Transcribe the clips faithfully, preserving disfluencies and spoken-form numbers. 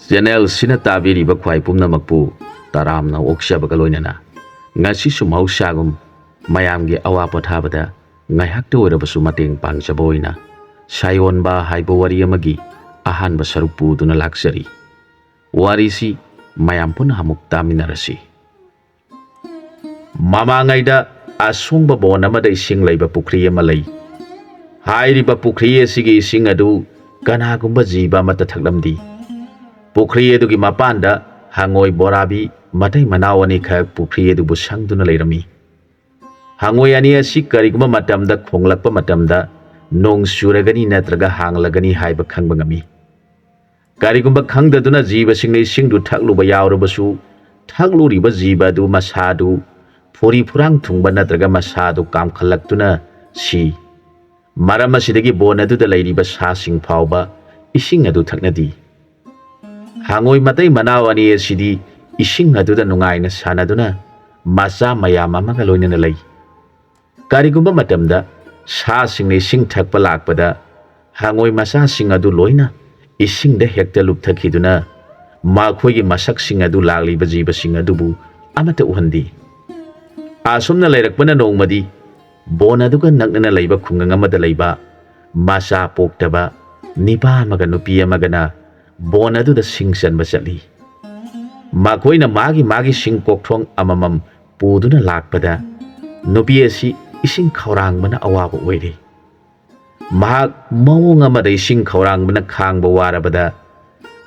ꯆꯦꯅꯦꯜꯁꯤꯅ ꯇꯥꯕꯤꯔꯤꯕ ꯈ꯭ꯋꯥꯏ ꯄꯨꯝꯅꯃꯛꯄꯨ ꯇꯔꯥꯝꯅ ꯑꯣꯛꯆꯕꯒ ꯂꯣꯏꯅꯅ, ꯉꯁꯤꯁꯨ ꯃꯍꯧꯁꯥꯒꯨꯝ ꯃꯌꯥꯝꯒꯤ ꯑꯋꯥ ꯄꯣꯊꯥꯕꯗ ꯉꯥꯏꯍꯥꯛꯇ ꯑꯣꯏꯔꯕꯁꯨ ꯃꯇꯦꯡ ꯄꯥꯡꯖꯕ ꯑꯣꯏꯅ ꯁꯥꯌꯣꯟꯕ ꯍꯥꯏꯕ ꯋꯥꯔꯤ ꯑꯃꯒꯤ ꯑꯍꯥꯟꯕ ꯁꯔꯨꯛ ꯄꯨꯗꯨꯅ ꯂꯥꯛꯆꯔꯤ꯫ ꯋꯥꯔꯤꯁꯤ ꯃꯌꯥꯝ ꯄꯨꯟꯅ ꯑꯃꯨꯛ ꯇꯥꯃꯤꯟꯅꯔꯁꯤ꯫ ꯃꯃꯥꯡꯉꯩꯗ ꯑꯁꯣꯡꯕ ꯕꯣꯟ ꯑꯃꯗ ꯏꯁꯤꯡ ꯂꯩꯕ ꯄꯨꯈ꯭ꯔꯤ ꯑꯃ ꯂꯩ꯫ ꯍꯥꯏꯔꯤꯕ ꯄꯨꯈ꯭ꯔꯤ ꯑꯁꯤꯒꯤ ꯏꯁꯤꯡ ꯑꯗꯨ ꯀꯅꯥꯒꯨꯝꯕ ꯖꯤꯕ ꯑꯃꯠꯇ ꯊꯛꯂꯝꯗꯦ꯫ ꯄꯨꯈ꯭ꯔꯤ ꯑꯗꯨꯒꯤ ꯃꯄꯥꯟꯗ ꯍꯉꯣꯏ ꯕꯣꯔꯥꯕꯤ ꯃꯇꯩ ꯃꯅꯥꯎ ꯑꯅꯤꯈꯛ ꯄꯨꯈ꯭ꯔꯤ ꯑꯗꯨꯕꯨ ꯁꯪꯗꯨꯅ ꯂꯩꯔꯝꯃꯤ꯫ ꯍꯉꯣꯏ ꯑꯅꯤ ꯑꯁꯤ ꯀꯔꯤꯒꯨꯝꯕ ꯃꯇꯝꯗ ꯈꯣꯡꯂꯛꯄ ꯃꯇꯝꯗ ꯅꯣꯡ ꯆꯨꯔꯒꯅꯤ ꯅꯠꯇ꯭ꯔꯒ ꯍꯥꯡꯂꯒꯅꯤ ꯍꯥꯏꯕ ꯈꯪꯕ ꯉꯝꯃꯤ꯫ ꯀꯔꯤꯒꯨꯝꯕ ꯈꯪꯗꯗꯨꯅ ꯖꯤꯕꯁꯤꯡꯅ ꯏꯁꯤꯡꯗꯨ ꯊꯛꯂꯨꯕ ꯌꯥꯎꯔꯕꯁꯨ, ꯊꯛꯂꯨꯔꯤꯕ ꯖꯤꯕ ꯑꯗꯨ ꯃꯁꯥꯗꯨ ꯐꯨꯔꯤ ꯐꯨꯔꯥꯡ ꯊꯨꯡꯕ ꯅꯠꯇ꯭ꯔꯒ ꯃꯁꯥꯗꯨ ꯀꯥꯝꯈꯠꯂꯛꯇꯨꯅ ꯁꯤ꯫ ꯃꯔꯝ ꯑꯁꯤꯗꯒꯤ ꯕꯣꯟ ꯑꯗꯨꯗ ꯂꯩꯔꯤꯕ ꯁꯥꯁꯤꯡ ꯐꯥꯎꯕ ꯏꯁꯤꯡ ꯑꯗꯨ ꯊꯛꯅꯗꯦ꯫ ꯍꯉꯣꯏ ꯃꯇꯩ ꯃꯅꯥꯎ ꯑꯅꯤ ꯑꯁꯤꯗꯤ ꯏꯁꯤꯡ ꯑꯗꯨꯗ ꯅꯨꯡꯉꯥꯏꯅ ꯁꯥꯟꯅꯗꯨꯅ ꯃꯆꯥ ꯃꯌꯥꯝ ꯑꯃꯒ ꯂꯣꯏꯅꯅ ꯂꯩ꯫ ꯀꯔꯤꯒꯨꯝꯕ ꯃꯇꯝꯗ ꯁꯥꯁꯤꯡꯅ ꯏꯁꯤꯡ ꯊꯛꯄ ꯂꯥꯛꯄꯗ, ꯍꯉꯣꯏ ꯃꯆꯥꯁꯤꯡ ꯑꯗꯨ ꯂꯣꯏꯅ ꯏꯁꯤꯡꯗ ꯍꯦꯛꯇ ꯂꯨꯞꯊꯈꯤꯗꯨꯅ ꯃꯈꯣꯏꯒꯤ ꯃꯁꯛꯁꯤꯡ ꯑꯗꯨ ꯂꯥꯛꯂꯤꯕ ꯖꯤꯕꯁꯤꯡ ꯑꯗꯨꯕꯨ ꯑꯃꯠꯇ ꯎꯍꯟꯗꯦ꯫ ꯑꯁꯨꯝꯅ ꯂꯩꯔꯛꯄꯅ ꯅꯣꯡꯃꯗꯤ ꯕꯣꯟ ꯑꯗꯨꯒ ꯅꯛꯅꯅ ꯂꯩꯕ ꯈꯨꯡꯒꯪ ꯑꯃꯗ ꯂꯩꯕ ꯃꯆꯥ ꯄꯣꯛꯇꯕ ꯅꯤꯄꯥ ꯑꯃꯒ ꯅꯨꯄꯤ ꯑꯃꯒꯅ ꯕꯣꯟ ꯑꯗꯨꯗ ꯁꯤꯡ ꯆꯟꯕ ꯆꯠꯂꯤ꯫ ꯃꯈꯣꯏꯅ ꯃꯥꯒꯤ ꯃꯥꯒꯤ ꯁꯤꯡ ꯀꯣꯛꯊꯣꯡ ꯑꯃꯃꯝ ꯄꯨꯗꯨꯅ ꯂꯥꯛꯄꯗ, ꯅꯨꯄꯤ ꯑꯁꯤ ꯏꯁꯤꯡ ꯈꯧꯔꯥꯡꯕꯅ ꯑꯋꯥꯕ ꯑꯣꯏꯔꯦ꯫ ꯃꯍꯥꯛ ꯃꯑꯣꯡ ꯑꯃꯗ ꯏꯁꯤꯡ ꯈꯧꯔꯥꯡꯕꯅ ꯈꯥꯡꯕ ꯋꯥꯔꯕꯗ,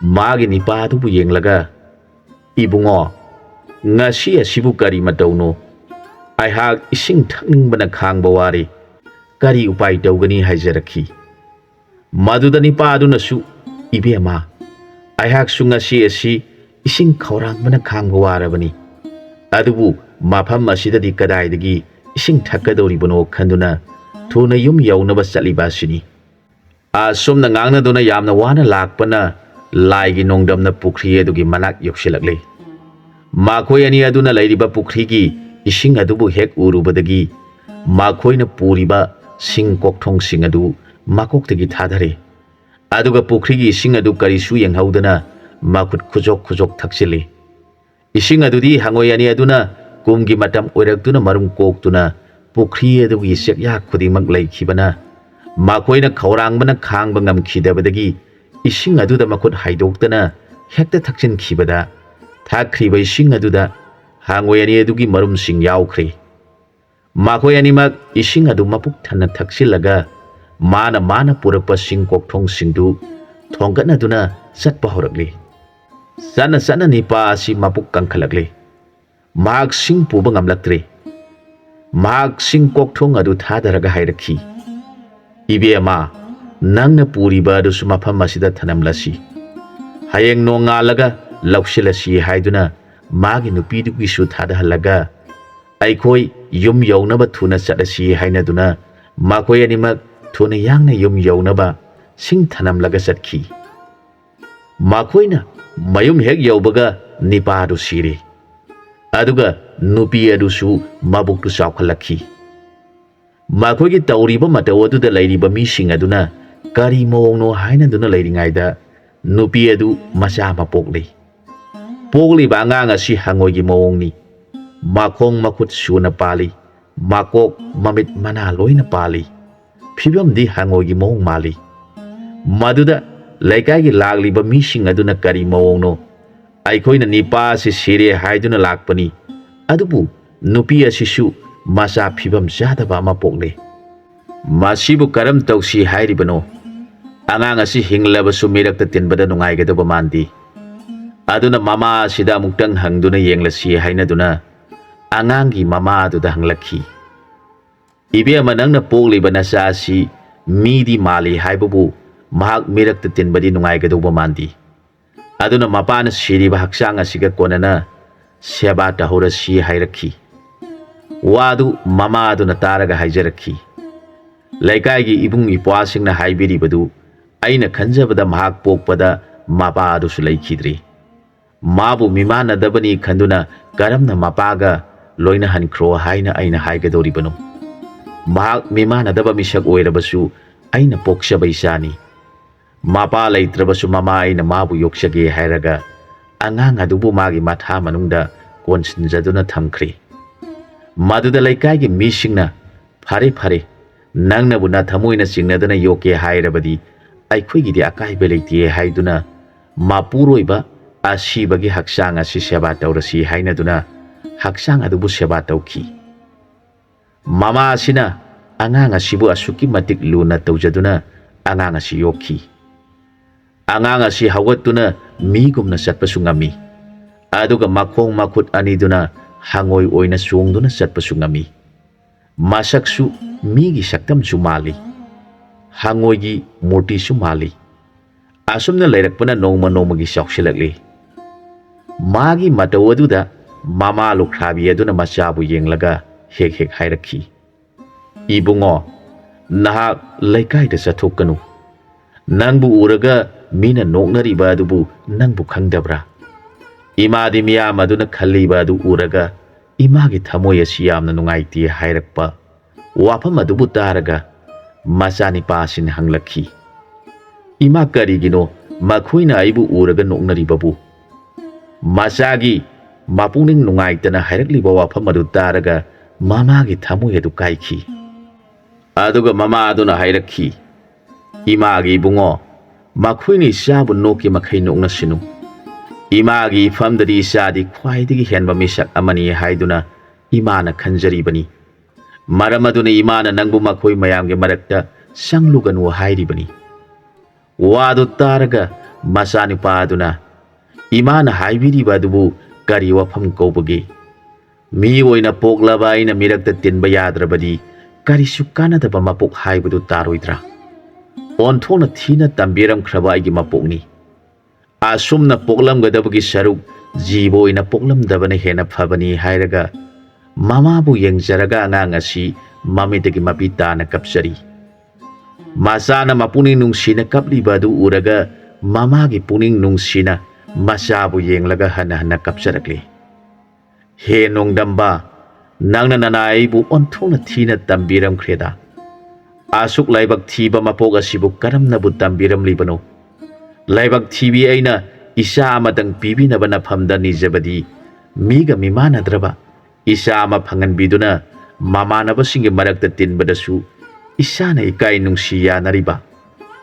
ꯃꯥꯒꯤ ꯅꯤꯄꯥꯗꯨꯕꯨ ꯌꯦꯡꯂꯒ, "ꯏꯕꯨꯡꯉꯣ, ꯉꯁꯤ ꯑꯁꯤꯕꯨ ꯀꯔꯤ ꯃꯇꯧꯅꯣ? ꯑꯩꯍꯥꯛ ꯏꯁꯤꯡ ꯊꯛꯅꯤꯡꯕꯅ ꯈꯥꯡꯕ ꯋꯥꯔꯦ꯫ ꯀꯔꯤ ꯎꯄꯥꯏ ꯇꯧꯒꯅꯤ?" ꯍꯥꯏꯖꯔꯛꯈꯤ꯫ ꯃꯗꯨꯗ ꯅꯤꯄꯥ ꯑꯗꯨꯅꯁꯨ, "ꯏꯕꯦꯝꯃ, ꯑꯩꯍꯥꯛꯁꯨ ꯉꯁꯤ ꯑꯁꯤ ꯏꯁꯤꯡ ꯈꯧꯔꯥꯡꯕꯅ ꯈꯥꯡꯕ ꯋꯥꯔꯕꯅꯤ꯫ ꯑꯗꯨꯕꯨ ꯃꯐꯝ ꯑꯁꯤꯗꯗꯤ ꯀꯗꯥꯏꯗꯒꯤ ꯏꯁꯤꯡ ꯊꯛꯀꯗꯧꯔꯤꯕꯅꯣ ꯈꯟꯗꯨꯅ ꯊꯨꯅ ꯌꯨꯝ ꯌꯧꯅꯕ ꯆꯠꯂꯤꯕ ꯑꯁꯤꯅꯤ꯫" ꯑꯁꯨꯝꯅ ꯉꯥꯡꯅꯗꯨꯅ ꯌꯥꯝꯅ ꯋꯥꯅ ꯂꯥꯛꯄꯅ ꯂꯥꯏꯒꯤ ꯅꯣꯡꯗꯝꯅ ꯄꯨꯈ꯭ꯔꯤ ꯑꯗꯨꯒꯤ ꯃꯅꯥꯛ ꯌꯧꯁꯤꯜꯂꯛꯂꯦ꯫ ꯃꯈꯣꯏ ꯑꯅꯤ ꯑꯗꯨꯅ ꯂꯩꯔꯤꯕ ꯄꯨꯈ꯭ꯔꯤꯒꯤ ꯏꯁꯤꯡ ꯑꯗꯨꯕꯨ ꯍꯦꯛ ꯎꯔꯨꯕꯗꯒꯤ ꯃꯈꯣꯏꯅ ꯄꯨꯔꯤꯕ ꯁꯤꯡ ꯀꯣꯛꯊꯣꯡꯁꯤꯡ ꯑꯗꯨ ꯃꯀꯣꯛꯇꯒꯤ ꯊꯥꯗꯔꯦ꯫ ꯑꯗꯨꯒ ꯄꯨꯈ꯭ꯔꯤꯒꯤ ꯏꯁꯤꯡ ꯑꯗꯨ ꯀꯔꯤꯁꯨ ꯌꯦꯡꯍꯧꯗꯅ ꯃꯈꯨꯠ ꯈꯨꯖꯣꯛ ꯈꯨꯖꯣꯛ ꯊꯛꯆꯤꯜꯂꯤ꯫ ꯏꯁꯤꯡ ꯑꯗꯨꯗꯤ ꯍꯪꯉꯣꯏ ꯑꯅꯤ ꯑꯗꯨꯅ ꯀꯨꯝꯒꯤ ꯃꯇꯝ ꯑꯣꯏꯔꯛꯇꯨꯅ ꯃꯔꯨꯝ ꯀꯣꯛꯇꯨꯅ ꯄꯨꯈ꯭ꯔꯤ ꯑꯗꯨꯒꯤ ꯆꯦꯛꯌꯥ ꯈꯨꯗꯤꯡꯃꯛ ꯂꯩꯈꯤꯕꯅ, ꯃꯈꯣꯏꯅ ꯈꯧꯔꯥꯡꯕꯅ ꯈꯥꯡꯕ ꯉꯝꯈꯤꯗꯕꯗꯒꯤ ꯏꯁꯤꯡ ꯑꯗꯨꯗ ꯃꯈꯨꯠ ꯍꯥꯏꯗꯣꯛꯇꯅ ꯍꯦꯛꯇ ꯊꯛꯆꯤꯟꯈꯤꯕꯗ, ꯊꯛꯈ꯭ꯔꯤꯕ ꯏꯁꯤꯡ ꯑꯗꯨꯗ ꯍꯪꯉꯣꯏ ꯑꯅꯤ ꯑꯗꯨꯒꯤ ꯃꯔꯨꯝꯁꯤꯡ ꯌꯥꯎꯈ꯭ꯔꯦ꯫ ꯃꯈꯣꯏ ꯑꯅꯤꯃꯛ ꯏꯁꯤꯡ ꯑꯗꯨ ꯃꯄꯨꯛ ꯊꯟꯅ ꯊꯛꯆꯤꯜꯂꯒ ꯃꯥꯅ ꯃꯥꯅ ꯄꯨꯔꯛꯄ ꯁꯤꯡ ꯀꯣꯛꯊꯣꯡꯁꯤꯡꯗꯨ ꯊꯣꯡꯒꯠꯅꯗꯨꯅ ꯆꯠꯄ ꯍꯧꯔꯛꯂꯤ꯫ ꯆꯠꯅ ꯆꯠꯅ ꯅꯤꯄꯥ ꯑꯁꯤ ꯃꯄꯨꯛ ꯀꯪꯈꯠꯂꯛꯂꯤ꯫ ꯃꯍꯥꯛ ꯁꯤꯡ ꯄꯨꯕ ꯉꯝꯂꯛꯇ꯭ꯔꯦ꯫ ꯃꯍꯥꯛ ꯁꯤꯡ ꯀꯣꯛꯊꯣꯡ ꯑꯗꯨ ꯊꯥꯗꯔꯒ ꯍꯥꯏꯔꯛꯈꯤ, "ꯏꯕꯦꯝꯃ, ꯅꯪꯅ ꯄꯨꯔꯤꯕ ꯑꯗꯨꯁꯨ ꯃꯐꯝ ꯑꯁꯤꯗ ꯊꯅꯝꯂꯁꯤ꯫ ꯍꯌꯦꯡ ꯅꯣꯡꯉꯥꯜꯂꯒ ꯂꯧꯁꯤꯜꯂꯁꯤ" ꯍꯥꯏꯗꯨꯅ ꯃꯥꯒꯤ ꯅꯨꯄꯤꯗꯨꯒꯤꯁꯨ ꯊꯥꯗꯍꯜꯂꯒ, "ꯑꯩꯈꯣꯏ ꯌꯨꯝ ꯌꯧꯅꯕ ꯊꯨꯅ ꯆꯠꯂꯁꯤ" ꯍꯥꯏꯅꯗꯨꯅ ꯃꯈꯣꯏ ꯑꯅꯤꯃꯛ ꯊꯨꯅ ꯌꯥꯡꯅ ꯌꯨꯝ ꯌꯧꯅꯕ ꯁꯤꯡ ꯊꯅꯝꯂꯒ ꯆꯠꯈꯤ꯫ ꯃꯈꯣꯏꯅ ꯃꯌꯨꯝ ꯍꯦꯛ ꯌꯧꯕꯒ ꯅꯤꯄꯥꯗꯨ ꯁꯤꯔꯦ꯫ ꯑꯗꯨꯒ ꯅꯨꯄꯤ ꯑꯗꯨꯁꯨ ꯃꯕꯨꯛꯇꯨ ꯆꯥꯎꯈꯠꯂꯛꯈꯤ꯫ ꯃꯈꯣꯏꯒꯤ ꯇꯧꯔꯤꯕ ꯃꯇꯧ ꯑꯗꯨꯗ ꯂꯩꯔꯤꯕ ꯃꯤꯁꯤꯡ ꯑꯗꯨꯅ ꯀꯔꯤ ꯃꯑꯣꯡꯅꯣ ꯍꯥꯏꯅꯗꯨꯅ ꯂꯩꯔꯤꯉꯩꯗ, ꯅꯨꯄꯤ ꯑꯗꯨ ꯃꯆꯥ ꯑꯃ ꯄꯣꯛꯂꯤ꯫ ꯄꯣꯛꯂꯤꯕ ꯑꯉꯥꯡ ꯑꯁꯤ ꯍꯪꯉꯣꯏꯒꯤ ꯃꯑꯣꯡꯅꯤ꯫ ꯃꯈꯣꯡ ꯃꯈꯨꯠ ꯁꯨꯅ ꯄꯥꯜꯂꯤ꯫ ꯃꯀꯣꯛ ꯃꯃꯤꯠ ꯃꯅꯥ ꯂꯣꯏꯅ ꯄꯥꯜꯂꯤ꯫ ꯐꯤꯕꯝꯗꯤ ꯍꯪꯉꯣꯏꯒꯤ ꯃꯑꯣꯡ ꯃꯥꯜꯂꯤ꯫ ꯃꯗꯨꯗ ꯂꯩꯀꯥꯏꯒꯤ ꯂꯥꯛꯂꯤꯕ ꯃꯤꯁꯤꯡ ꯑꯗꯨꯅ ꯀꯔꯤ ꯃꯑꯣꯡꯅꯣ? "ꯑꯩꯈꯣꯏꯅ ꯅꯤꯄꯥ ꯑꯁꯤ ꯁꯤꯔꯦ ꯍꯥꯏꯗꯨꯅ ꯂꯥꯛꯄꯅꯤ, ꯑꯗꯨꯕꯨ ꯅꯨꯄꯤ ꯑꯁꯤꯁꯨ ꯃꯆꯥ ꯐꯤꯕꯝ ꯆꯥꯗꯕ ꯑꯃ ꯄꯣꯛꯂꯦ꯫ ꯃꯁꯤꯕꯨ ꯀꯔꯝ ꯇꯧꯁꯤ ꯍꯥꯏꯔꯤꯕꯅꯣ? ꯑꯉꯥꯡ ꯑꯁꯤ ꯍꯤꯡꯂꯕꯁꯨ ꯃꯤꯔꯛꯇ ꯇꯤꯟꯕꯗ ꯅꯨꯡꯉꯥꯏꯒꯗꯧꯕ ꯃꯥꯟꯗꯦ꯫ ꯑꯗꯨꯅ ꯃꯃꯥ ꯑꯁꯤꯗ ꯑꯃꯨꯛꯇꯪ ꯍꯪꯗꯨꯅ ꯌꯦꯡꯂꯁꯤ" ꯍꯥꯏꯅꯗꯨꯅ ꯑꯉꯥꯡꯒꯤ ꯃꯃꯥ ꯑꯗꯨꯗ ꯍꯪꯂꯛꯈꯤ꯫ "ꯏꯕꯦꯝꯃ, ꯅꯪꯅ ꯄꯣꯛꯂꯤꯕ ꯅꯆꯥ ꯑꯁꯤ ꯃꯤꯗꯤ ꯃꯥꯜꯂꯤ ꯍꯥꯏꯕꯕꯨ ꯃꯍꯥꯛ ꯃꯤꯔꯛꯇ ꯇꯤꯟꯕꯗꯤ ꯅꯨꯡꯉꯥꯏꯒꯗꯧꯕ ꯃꯥꯟꯗꯦ꯫ ꯑꯗꯨꯅ ꯃꯄꯥꯅ ꯁꯤꯔꯤꯕ ꯍꯛꯆꯥꯡ ꯑꯁꯤꯒ ꯀꯣꯟꯅꯅ ꯁꯦꯕꯥ ꯇꯧꯍꯧꯔꯁꯤ" ꯍꯥꯏꯔꯛꯈꯤ꯫ ꯋꯥꯗꯨ ꯃꯃꯥ ꯑꯗꯨꯅ ꯇꯥꯔꯒ ꯍꯥꯏꯖꯔꯛꯈꯤ, "ꯂꯩꯀꯥꯏꯒꯤ ꯏꯕꯨꯡ ꯏꯄ꯭ꯋꯥꯁꯤꯡꯅ ꯍꯥꯏꯕꯤꯔꯤꯕꯗꯨ ꯑꯩꯅ ꯈꯟꯖꯕꯗ ꯃꯍꯥꯛ ꯄꯣꯛꯄꯗ ꯃꯄꯥ ꯑꯗꯨꯁꯨ ꯂꯩꯈꯤꯗ꯭ꯔꯤ꯫ ꯃꯥꯕꯨ ꯃꯤꯃꯥꯟꯅꯗꯕꯅꯤ ꯈꯟꯗꯨꯅ ꯀꯔꯝꯅ ꯃꯄꯥꯒ ꯂꯣꯏꯅꯍꯟꯈ꯭ꯔꯣ ꯍꯥꯏꯅ ꯑꯩꯅ ꯍꯥꯏꯒꯗꯧꯔꯤꯕꯅꯣ? ꯃꯍꯥꯛ ꯃꯤꯃꯥꯟꯅꯗꯕ ꯃꯤꯁꯛ ꯑꯣꯏꯔꯕꯁꯨ ꯑꯩꯅ ꯄꯣꯛꯆꯕ ꯏꯆꯥꯅꯤ꯫ ꯃꯄꯥ ꯂꯩꯇ꯭ꯔꯕꯁꯨ ꯃꯃꯥ ꯑꯩꯅ ꯃꯥꯕꯨ ꯌꯣꯛꯆꯒꯦ ꯍꯥꯏꯔꯒ ꯑꯉꯥꯡ ꯑꯗꯨꯕꯨ ꯃꯥꯒꯤ ꯃꯊꯥ ꯃꯅꯨꯡꯗ ꯀꯣꯟꯁꯤꯟꯖꯗꯨꯅ ꯊꯝꯈ꯭ꯔꯤ꯫ ꯃꯗꯨꯗ ꯂꯩꯀꯥꯏꯒꯤ ꯃꯤꯁꯤꯡꯅ, "ꯐꯔꯦ, ꯐꯔꯦ, ꯅꯪꯅꯕꯨ ꯅꯊꯃꯣꯏꯅ ꯆꯤꯡꯅꯗꯅ ꯌꯣꯛꯀꯦ ꯍꯥꯏꯔꯕꯗꯤ ꯑꯩꯈꯣꯏꯒꯤꯗꯤ ꯑꯀꯥꯏꯕ ꯂꯩꯇꯦ" ꯍꯥꯏꯗꯨꯅ ꯃꯄꯨꯔꯣꯏꯕ ꯑꯁꯤꯕꯒꯤ ꯍꯛꯆꯥꯡ ꯑꯁꯤ ꯁꯦꯕꯥ ꯇꯧꯔꯁꯤ ꯍꯥꯏꯅꯗꯨꯅ ꯍꯛꯆꯥꯡ ꯑꯗꯨꯕꯨ ꯁꯦꯕꯥ ꯇꯧꯈꯤ꯫ ꯃꯃꯥ ꯑꯁꯤꯅ ꯑꯉꯥꯡ ꯑꯁꯤꯕꯨ ꯑꯁꯨꯛꯀꯤ ꯃꯇꯤꯛ ꯂꯨꯅ ꯇꯧꯖꯗꯨꯅ ꯑꯉꯥꯡ ꯑꯁꯤ ꯌꯣꯛꯈꯤ꯫ ꯑꯉꯥꯡ ꯑꯁꯤ ꯍꯧꯒꯠꯇꯨꯅ ꯃꯤꯒꯨꯝꯅ ꯆꯠꯄꯁꯨ ꯉꯝꯃꯤ, ꯑꯗꯨꯒ ꯃꯈꯣꯡ ꯃꯈꯨꯠ ꯑꯅꯤꯗꯨꯅ ꯍꯪꯉꯣꯏ ꯑꯣꯏꯅ ꯆꯣꯡꯗꯨꯅ ꯆꯠꯄꯁꯨ ꯉꯝꯃꯤ꯫ ꯃꯁꯛꯁꯨ ꯃꯤꯒꯤ ꯁꯛꯇꯝꯁꯨ ꯃꯥꯜꯂꯤ, ꯍꯪꯉꯣꯏꯒꯤ ꯃꯨꯔꯇꯤꯁꯨ ꯃꯥꯜꯂꯤ꯫ ꯑꯁꯨꯝꯅ ꯂꯩꯔꯛꯄꯅ ꯅꯣꯡꯃ ꯅꯣꯡꯃꯒꯤ ꯆꯥꯎꯁꯤꯜꯂꯛꯂꯤ꯫ ꯃꯥꯒꯤ ꯃꯇꯧ ꯑꯗꯨꯗ ꯃꯃꯥ ꯂꯨꯈ꯭ꯔꯥꯕꯤ ꯑꯗꯨꯅ ꯃꯆꯥꯕꯨ ꯌꯦꯡꯂꯒ ꯍꯦꯛ ꯍꯦꯛ ꯍꯥꯏꯔꯛꯈꯤ, "ꯏꯕꯨꯡꯉꯣ, ꯅꯍꯥꯛ ꯂꯩꯀꯥꯏꯗ ꯆꯠꯊꯣꯛꯀꯅꯨ꯫ ꯅꯪꯕꯨ ꯎꯔꯒ ꯃꯤꯅ ꯅꯣꯛꯅꯔꯤꯕ ꯑꯗꯨꯕꯨ ꯅꯪꯕꯨ ꯈꯪꯗꯕ꯭ꯔꯥ?" ꯏꯃꯥꯗꯤ ꯃꯤꯌꯥꯝ ꯑꯗꯨꯅ ꯈꯜꯂꯤꯕ ꯑꯗꯨ ꯎꯔꯒ ꯏꯃꯥꯒꯤ ꯊꯃꯣꯏ ꯑꯁꯤ ꯌꯥꯝꯅ ꯅꯨꯡꯉꯥꯏꯇꯦ ꯍꯥꯏꯔꯛꯄ ꯋꯥꯐꯝ ꯑꯗꯨꯕꯨ ꯇꯥꯔꯒ ꯃꯆꯥꯅꯤꯄꯥ ꯑꯁꯤꯅ ꯍꯪꯂꯛꯈꯤ, "ꯏꯃꯥ, ꯀꯔꯤꯒꯤꯅꯣ ꯃꯈꯣꯏꯅ ꯑꯩꯕꯨ ꯎꯔꯒ ꯅꯣꯛꯅꯔꯤꯕꯕꯨ?" ꯃꯆꯥꯒꯤ ꯃꯄꯨꯛꯅꯤꯡ ꯅꯨꯡꯉꯥꯏꯇꯅ ꯍꯥꯏꯔꯛꯂꯤꯕ ꯋꯥꯐꯝ ꯑꯗꯨ ꯇꯥꯔꯒ ꯃꯃꯥꯒꯤ ꯊꯃꯣꯏ ꯑꯗꯨ ꯀꯥꯏꯈꯤ꯫ ꯑꯗꯨꯒ ꯃꯃꯥ ꯑꯗꯨꯅ ꯍꯥꯏꯔꯛꯈꯤ, "ꯏꯃꯥꯒꯤ ꯏꯕꯨꯡꯉꯣ, ꯃꯈꯣꯏꯅ ꯏꯆꯥꯕꯨ ꯅꯣꯛꯀꯤ ꯃꯈꯩ ꯅꯣꯛꯅꯁꯅꯨ꯫ ꯏꯃꯥꯒꯤ ꯏꯐꯝꯗꯗꯤ ꯏꯆꯥꯗꯤ ꯈ꯭ꯋꯥꯏꯗꯒꯤ ꯍꯦꯟꯕ ꯃꯤꯁꯛ ꯑꯃꯅꯤ ꯍꯥꯏꯗꯨꯅ ꯏꯃꯥꯅ ꯈꯟꯖꯔꯤꯕꯅꯤ꯫ ꯃꯔꯝ ꯑꯗꯨꯅ ꯏꯃꯥꯅ ꯅꯪꯕꯨ ꯃꯈꯣꯏ ꯃꯌꯥꯝꯒꯤ ꯃꯔꯛꯇ ꯆꯪꯂꯨꯒꯅꯨ ꯍꯥꯏꯔꯤꯕꯅꯤ꯫" ꯋꯥꯗꯨ ꯇꯥꯔꯒ ꯃꯆꯥꯅꯨꯄꯥ ꯑꯗꯨꯅ, "ꯏꯃꯥꯅ ꯍꯥꯏꯕꯤꯔꯤꯕ ꯑꯗꯨꯕꯨ ꯀꯔꯤ ꯋꯥꯐꯝ ꯀꯧꯕꯒꯦ? ꯃꯤ ꯑꯣꯏꯅ ꯄꯣꯛꯂꯕ ꯑꯩꯅ ꯃꯤꯔꯛꯇ ꯇꯤꯟꯕ ꯌꯥꯗ꯭ꯔꯕꯗꯤ ꯀꯔꯤꯁꯨ ꯀꯥꯟꯅꯗꯕ ꯃꯄꯣꯛ ꯍꯥꯏꯕꯗꯨ ꯇꯥꯔꯣꯏꯗ꯭ꯔꯥ? ꯑꯣꯟꯊꯣꯛꯅ ꯊꯤꯅ ꯇꯝꯕꯤꯔꯝꯈ꯭ꯔꯕ ꯑꯩꯒꯤ ꯃꯄꯣꯛꯅꯤ꯫ ꯑꯁꯨꯝꯅ ꯄꯣꯛꯂꯝꯒꯗꯕꯒꯤ ꯁꯔꯨꯛ ꯖꯤꯕ ꯑꯣꯏꯅ ꯄꯣꯛꯂꯝꯗꯕꯅ ꯍꯦꯟꯅ ꯐꯕꯅꯤ" ꯍꯥꯏꯔꯒ ꯃꯃꯥꯕꯨ ꯌꯦꯡꯖꯔꯒ ꯑꯉꯥꯡ ꯑꯁꯤ ꯃꯃꯤꯠꯇꯒꯤ ꯃꯄꯤ ꯇꯥꯅ ꯀꯞꯆꯔꯤ꯫ ꯃꯆꯥꯅ ꯃꯄꯨꯛꯅꯤꯡ ꯅꯨꯡꯁꯤꯅ ꯀꯞꯂꯤꯕ ꯑꯗꯨ ꯎꯔꯒ ꯃꯃꯥꯒꯤ ꯄꯨꯛꯅꯤꯡ ꯅꯨꯡꯁꯤꯅ ꯃꯆꯥꯕꯨ ꯌꯦꯡꯂꯒ ꯍꯟꯅ ꯍꯟꯅ ꯀꯞꯆꯔꯛꯂꯤ꯫ "ꯍꯦ ꯅꯣꯡꯗꯝꯕ, ꯅꯪꯅ ꯅꯅꯥ ꯑꯩꯕꯨ ꯑꯣꯟꯊꯣꯛꯅ ꯊꯤꯅ ꯇꯝꯕꯤꯔꯝꯈ꯭ꯔꯦꯗ꯫ ꯑꯁꯨꯛ ꯂꯥꯏꯕꯛ ꯊꯤꯕ ꯃꯄꯣꯛ ꯑꯁꯤꯕꯨ ꯀꯔꯝꯅꯕꯨ ꯇꯝꯕꯤꯔꯝꯂꯤꯕꯅꯣ? ꯂꯥꯏꯕꯛ ꯊꯤꯕꯤ ꯑꯩꯅ ꯏꯆꯥ ꯑꯃꯇꯪ ꯄꯤꯕꯤꯅꯕ ꯅꯐꯝꯗ ꯅꯤꯖꯕꯗꯤ ꯃꯤꯒ ꯃꯤꯃꯥꯟꯅꯗ꯭ꯔꯕ ꯏꯆꯥ ꯑꯃ ꯐꯪꯍꯟꯕꯤꯗꯨꯅ ꯃꯃꯥꯟꯅꯕꯁꯤꯡꯒꯤ ꯃꯔꯛꯇ ꯇꯤꯟꯕꯗꯁꯨ ꯏꯆꯥꯅ ꯏꯀꯥꯏ ꯅꯨꯡꯁꯤ ꯌꯥꯅꯔꯤꯕ,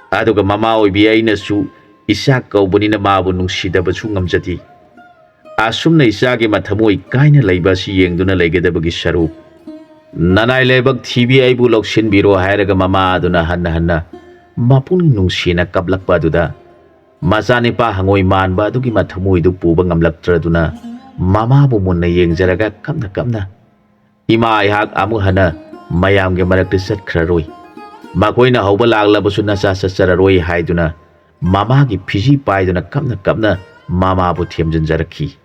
ꯑꯗꯨꯒ ꯃꯃꯥ ꯑꯣꯏꯕꯤ ꯑꯩꯅꯁꯨ ꯏꯆꯥ ꯀꯧꯕꯅꯤꯅ ꯃꯥꯕꯨ ꯅꯨꯡꯁꯤꯗꯕꯁꯨ ꯉꯝꯖꯗꯦ꯫ ꯑꯁꯨꯝꯅ ꯏꯆꯥꯒꯤ ꯃꯊꯃꯣꯏ ꯀꯥꯏꯅ ꯂꯩꯕ ꯑꯁꯤ ꯌꯦꯡꯗꯨꯅ ꯂꯩꯒꯗꯕꯒꯤ ꯁꯔꯨꯛ, ꯅꯅꯥꯏ ꯂꯥꯏꯕꯛ ꯊꯤꯕꯤ ꯑꯩꯕꯨ ꯂꯧꯁꯤꯟꯕꯤꯔꯣ ꯍꯥꯏꯔꯒ ꯃꯃꯥ ꯑꯗꯨꯅ ꯍꯟꯅ ꯍꯟꯅ ꯃꯄꯨꯛꯅꯤꯡ ꯅꯨꯡꯁꯤꯅ ꯀꯞꯂꯛꯄ ꯑꯗꯨꯗ ꯃꯆꯥꯅꯤꯄꯥ ꯍꯉꯣꯏ ꯃꯥꯟꯕ ꯑꯗꯨꯒꯤ ꯃꯊꯃꯣꯏꯗꯨ ꯄꯨꯕ ꯉꯝꯂꯛꯇ꯭ꯔꯗꯨꯅ ꯃꯃꯥꯕꯨ ꯃꯨꯟꯅ ꯌꯦꯡꯖꯔꯒ ꯀꯞꯅ ꯀꯞꯅ, "ꯏꯃꯥ, ꯑꯩꯍꯥꯛ ꯑꯃꯨꯛ ꯍꯟꯅ ꯃꯌꯥꯝꯒꯤ ꯃꯔꯛꯇ ꯆꯠꯈ꯭ꯔꯔꯣꯏ꯫ ꯃꯈꯣꯏꯅ ꯍꯧꯕ ꯂꯥꯛꯂꯕꯁꯨ ꯅꯆꯥ ꯆꯠꯆꯔꯔꯣꯏ" ꯍꯥꯏꯗꯨꯅ ꯃꯃꯥꯒꯤ ꯐꯤꯖꯤ ꯄꯥꯏꯗꯨꯅ ꯀꯞꯅ ꯀꯞꯅ ꯃꯃꯥꯕꯨ ꯊꯦꯝꯖꯤꯟꯖꯔꯛꯈꯤ꯫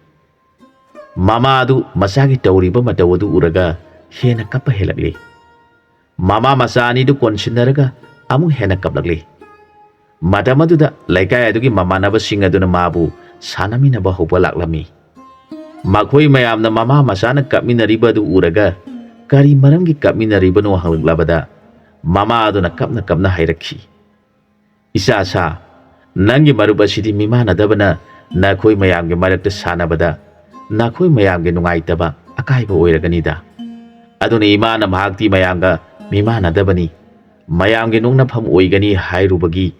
ꯃꯃꯥ ꯑꯗꯨ ꯃꯆꯥꯒꯤ ꯇꯧꯔꯤꯕ ꯃꯇꯧ ꯑꯗꯨ ꯎꯔꯒ ꯍꯦꯟꯅ ꯀꯞꯄ ꯍꯦꯜꯂꯛꯂꯤ꯫ ꯃꯃꯥ ꯃꯆꯥ ꯑꯅꯤꯗꯨ ꯀꯣꯟꯁꯤꯟꯅꯔꯒ ꯑꯃꯨꯛ ꯍꯦꯟꯅ ꯀꯞꯂꯛꯂꯤ꯫ ꯃꯇꯝ ꯑꯗꯨꯗ ꯂꯩꯀꯥꯏ ꯑꯗꯨꯒꯤ ꯃꯃꯥꯟꯅꯕꯁꯤꯡ ꯑꯗꯨꯅ ꯃꯥꯕꯨ ꯁꯥꯟꯅꯃꯤꯟꯅꯕ ꯍꯧꯕ ꯂꯥꯛꯂꯝꯃꯤ꯫ ꯃꯈꯣꯏ ꯃꯌꯥꯝꯅ ꯃꯃꯥ ꯃꯆꯥꯅ ꯀꯞꯃꯤꯟꯅꯔꯤꯕ ꯑꯗꯨ ꯎꯔꯒ ꯀꯔꯤ ꯃꯔꯝꯒꯤ ꯀꯞꯃꯤꯟꯅꯔꯤꯕꯅꯣ ꯍꯪꯂꯛꯂꯕꯗ ꯃꯃꯥ ꯑꯗꯨꯅ ꯀꯞꯅ ꯀꯞꯅ ꯍꯥꯏꯔꯛꯈꯤ, "ꯏꯆꯥ ꯁꯥ, ꯅꯪꯒꯤ ꯃꯔꯨꯞ ꯑꯁꯤꯗꯤ ꯃꯤꯃꯥꯟꯅꯗꯕꯅ ꯅꯈꯣꯏ ꯃꯌꯥꯝꯒꯤ ꯃꯔꯛꯇ ꯁꯥꯟꯅꯕꯗ ꯅꯈꯣꯏ ꯃꯌꯥꯝꯒꯤ ꯅꯨꯡꯉꯥꯏꯇꯕ ꯑꯀꯥꯏꯕ ꯑꯣꯏꯔꯒꯅꯤꯗ꯫ ꯑꯗꯨꯅ ꯏꯃꯥꯅ ꯃꯍꯥꯛꯇꯤ ꯃꯌꯥꯝꯒ ꯃꯤꯃꯥꯟꯅꯗꯕꯅꯤ, ꯃꯌꯥꯝꯒꯤ ꯅꯣꯛꯅꯐꯝ ꯑꯣꯏꯒꯅꯤ ꯍꯥꯏꯔꯨꯕꯒꯤ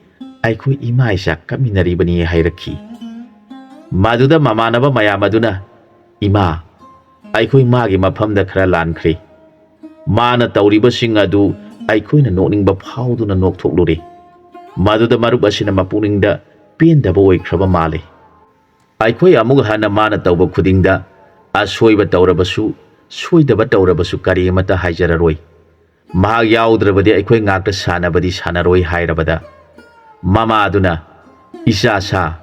ꯑꯩꯈꯣꯏ ꯏꯃꯥ ꯏꯆꯥ ꯀꯞꯃꯤꯟꯅꯔꯤꯕꯅꯤ" ꯍꯥꯏꯔꯛꯈꯤ꯫ ꯃꯗꯨꯗ ꯃꯃꯥꯟꯅꯕ ꯃꯌꯥꯝ ꯑꯗꯨꯅ, "ꯏꯃꯥ, ꯑꯩꯈꯣꯏ ꯃꯥꯒꯤ ꯃꯐꯝꯗ ꯈꯔ ꯂꯥꯟꯈ꯭ꯔꯦ꯫ ꯃꯥꯅ ꯇꯧꯔꯤꯕꯁꯤꯡ ꯑꯗꯨ ꯑꯩꯈꯣꯏꯅ ꯅꯣꯛꯅꯤꯡꯕ ꯐꯥꯎꯗꯨꯅ ꯅꯣꯛꯊꯣꯛꯂꯨꯔꯦ꯫ ꯃꯗꯨꯗ ꯃꯔꯨꯞ ꯑꯁꯤꯅ ꯃꯄꯨꯛꯅꯤꯡꯗ ꯄꯦꯟꯗꯕ ꯑꯣꯏꯈ꯭ꯔꯕ ꯃꯥꯜꯂꯦ꯫ ꯑꯩꯈꯣꯏ ꯑꯃꯨꯛ ꯍꯟꯅ ꯃꯥꯅ ꯇꯧꯕ ꯈꯨꯗꯤꯡꯗ ꯑꯁꯣꯏꯕ ꯇꯧꯔꯕꯁꯨ, ꯁꯣꯏꯗꯕ ꯇꯧꯔꯕꯁꯨ ꯀꯔꯤ ꯑꯃꯠꯇ ꯍꯥꯏꯖꯔꯔꯣꯏ꯫ ꯃꯍꯥꯛ ꯌꯥꯎꯗ꯭ꯔꯕꯗꯤ ꯑꯩꯈꯣꯏ ꯉꯥꯛꯇ ꯁꯥꯟꯅꯕꯗꯤ ꯁꯥꯟꯅꯔꯣꯏ" ꯍꯥꯏꯔꯕꯗ ꯃꯃꯥ ꯑꯗꯨꯅ, "ꯏꯆꯥ ꯁꯥ,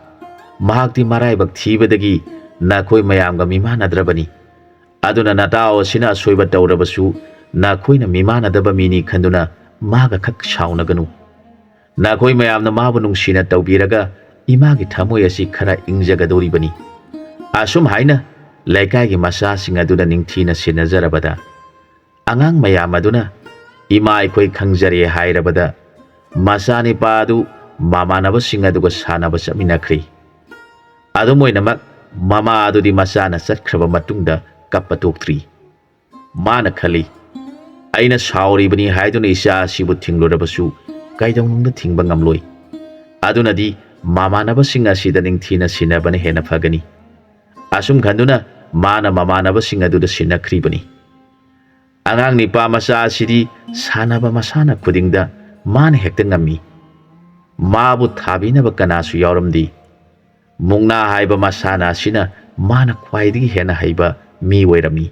ꯃꯍꯥꯛꯇꯤ ꯃꯔꯥꯏꯕꯛ ꯊꯤꯕꯗꯒꯤ ꯅꯈꯣꯏ ꯃꯌꯥꯝꯒ ꯃꯤꯃꯥꯟꯅꯗ꯭ꯔꯕꯅꯤ꯫ ꯑꯗꯨꯅ ꯅꯇꯥꯎ ꯑꯁꯤꯅ ꯑꯁꯣꯏꯕ ꯇꯧꯔꯕꯁꯨ ꯅꯈꯣꯏꯅ ꯃꯤꯃꯥꯟꯅꯗꯕ ꯃꯤꯅꯤ ꯈꯟꯗꯨꯅ ꯃꯥꯒ ꯈꯛ ꯁꯥꯎꯅꯒꯅꯨ꯫ ꯅꯈꯣꯏ ꯃꯌꯥꯝꯅ ꯃꯥꯕꯨ ꯅꯨꯡꯁꯤꯅ ꯇꯧꯕꯤꯔꯒ ꯏꯃꯥꯒꯤ ꯊꯃꯣꯏ ꯑꯁꯤ ꯈꯔ ꯏꯪꯖꯒꯗꯧꯔꯤꯕꯅꯤ"꯫ ꯑꯁꯨꯝ ꯍꯥꯏꯅ ꯂꯩꯀꯥꯏꯒꯤ ꯃꯆꯥꯁꯤꯡ ꯑꯗꯨꯅ ꯅꯤꯡꯊꯤꯅ ꯁꯦꯟꯅꯖꯔꯕꯗ ꯑꯉꯥꯡ ꯃꯌꯥꯝ ꯑꯗꯨꯅ "ꯏꯃꯥ, ꯑꯩꯈꯣꯏ ꯈꯪꯖꯔꯦ" ꯍꯥꯏꯔꯕꯗ, ꯃꯆꯥꯅꯤꯄꯥ ꯑꯗꯨ ꯃꯃꯥꯟꯅꯕꯁꯤꯡ ꯑꯗꯨꯒ ꯁꯥꯟꯅꯕ ꯆꯠꯃꯤꯟꯅꯈ꯭ꯔꯤ꯫ ꯑꯗꯨꯝ ꯑꯣꯏꯅꯃꯛ, ꯃꯃꯥ ꯑꯗꯨꯗꯤ ꯃꯆꯥꯅ ꯆꯠꯈ꯭ꯔꯕ ꯃꯇꯨꯡꯗ ꯀꯞꯄ ꯇꯣꯛꯇ꯭ꯔꯤ꯫ ꯃꯥꯅ ꯈꯜꯂꯤ, "ꯑꯩꯅ ꯁꯥꯎꯔꯤꯕꯅꯤ ꯍꯥꯏꯗꯨꯅ ꯏꯆꯥ ꯑꯁꯤꯕꯨ ꯊꯤꯡꯂꯨꯔꯕꯁꯨ ꯀꯩꯗꯧꯅꯨꯡꯗ ꯊꯤꯡꯕ ꯉꯝꯂꯣꯏ꯫ ꯑꯗꯨꯅꯗꯤ ꯃꯃꯥꯟꯅꯕꯁꯤꯡ ꯑꯁꯤꯗ ꯅꯤꯡꯊꯤꯅ ꯁꯤꯟꯅꯕꯅ ꯍꯦꯟꯅ ꯐꯒꯅꯤ"꯫ ꯑꯁꯨꯝ ꯈꯟꯗꯨꯅ ꯃꯥꯅ ꯃꯃꯥꯟꯅꯕꯁꯤꯡ ꯑꯗꯨꯗ ꯁꯤꯟꯅꯈ꯭ꯔꯤꯕꯅꯤ꯫ ꯑꯉꯥꯡ ꯅꯤꯄꯥ ꯃꯆꯥ ꯑꯁꯤꯗꯤ ꯁꯥꯟꯅꯕ ꯃꯁꯥꯟꯅ ꯈꯨꯗꯤꯡꯗ ꯃꯥꯅ ꯍꯦꯛꯇ ꯉꯝꯃꯤ꯫ ꯃꯥꯕꯨ ꯊꯥꯕꯤꯅꯕ ꯀꯅꯥꯁꯨ ꯌꯥꯎꯔꯝꯗꯦ꯫ ꯃꯨꯛꯅꯥ ꯍꯥꯏꯕ ꯃꯁꯥꯟꯅ ꯑꯁꯤꯅ ꯃꯥꯅ ꯈ꯭ꯋꯥꯏꯗꯒꯤ ꯍꯦꯟꯅ ꯍꯩꯕ ꯃꯤ ꯑꯣꯏꯔꯝꯃꯤ꯫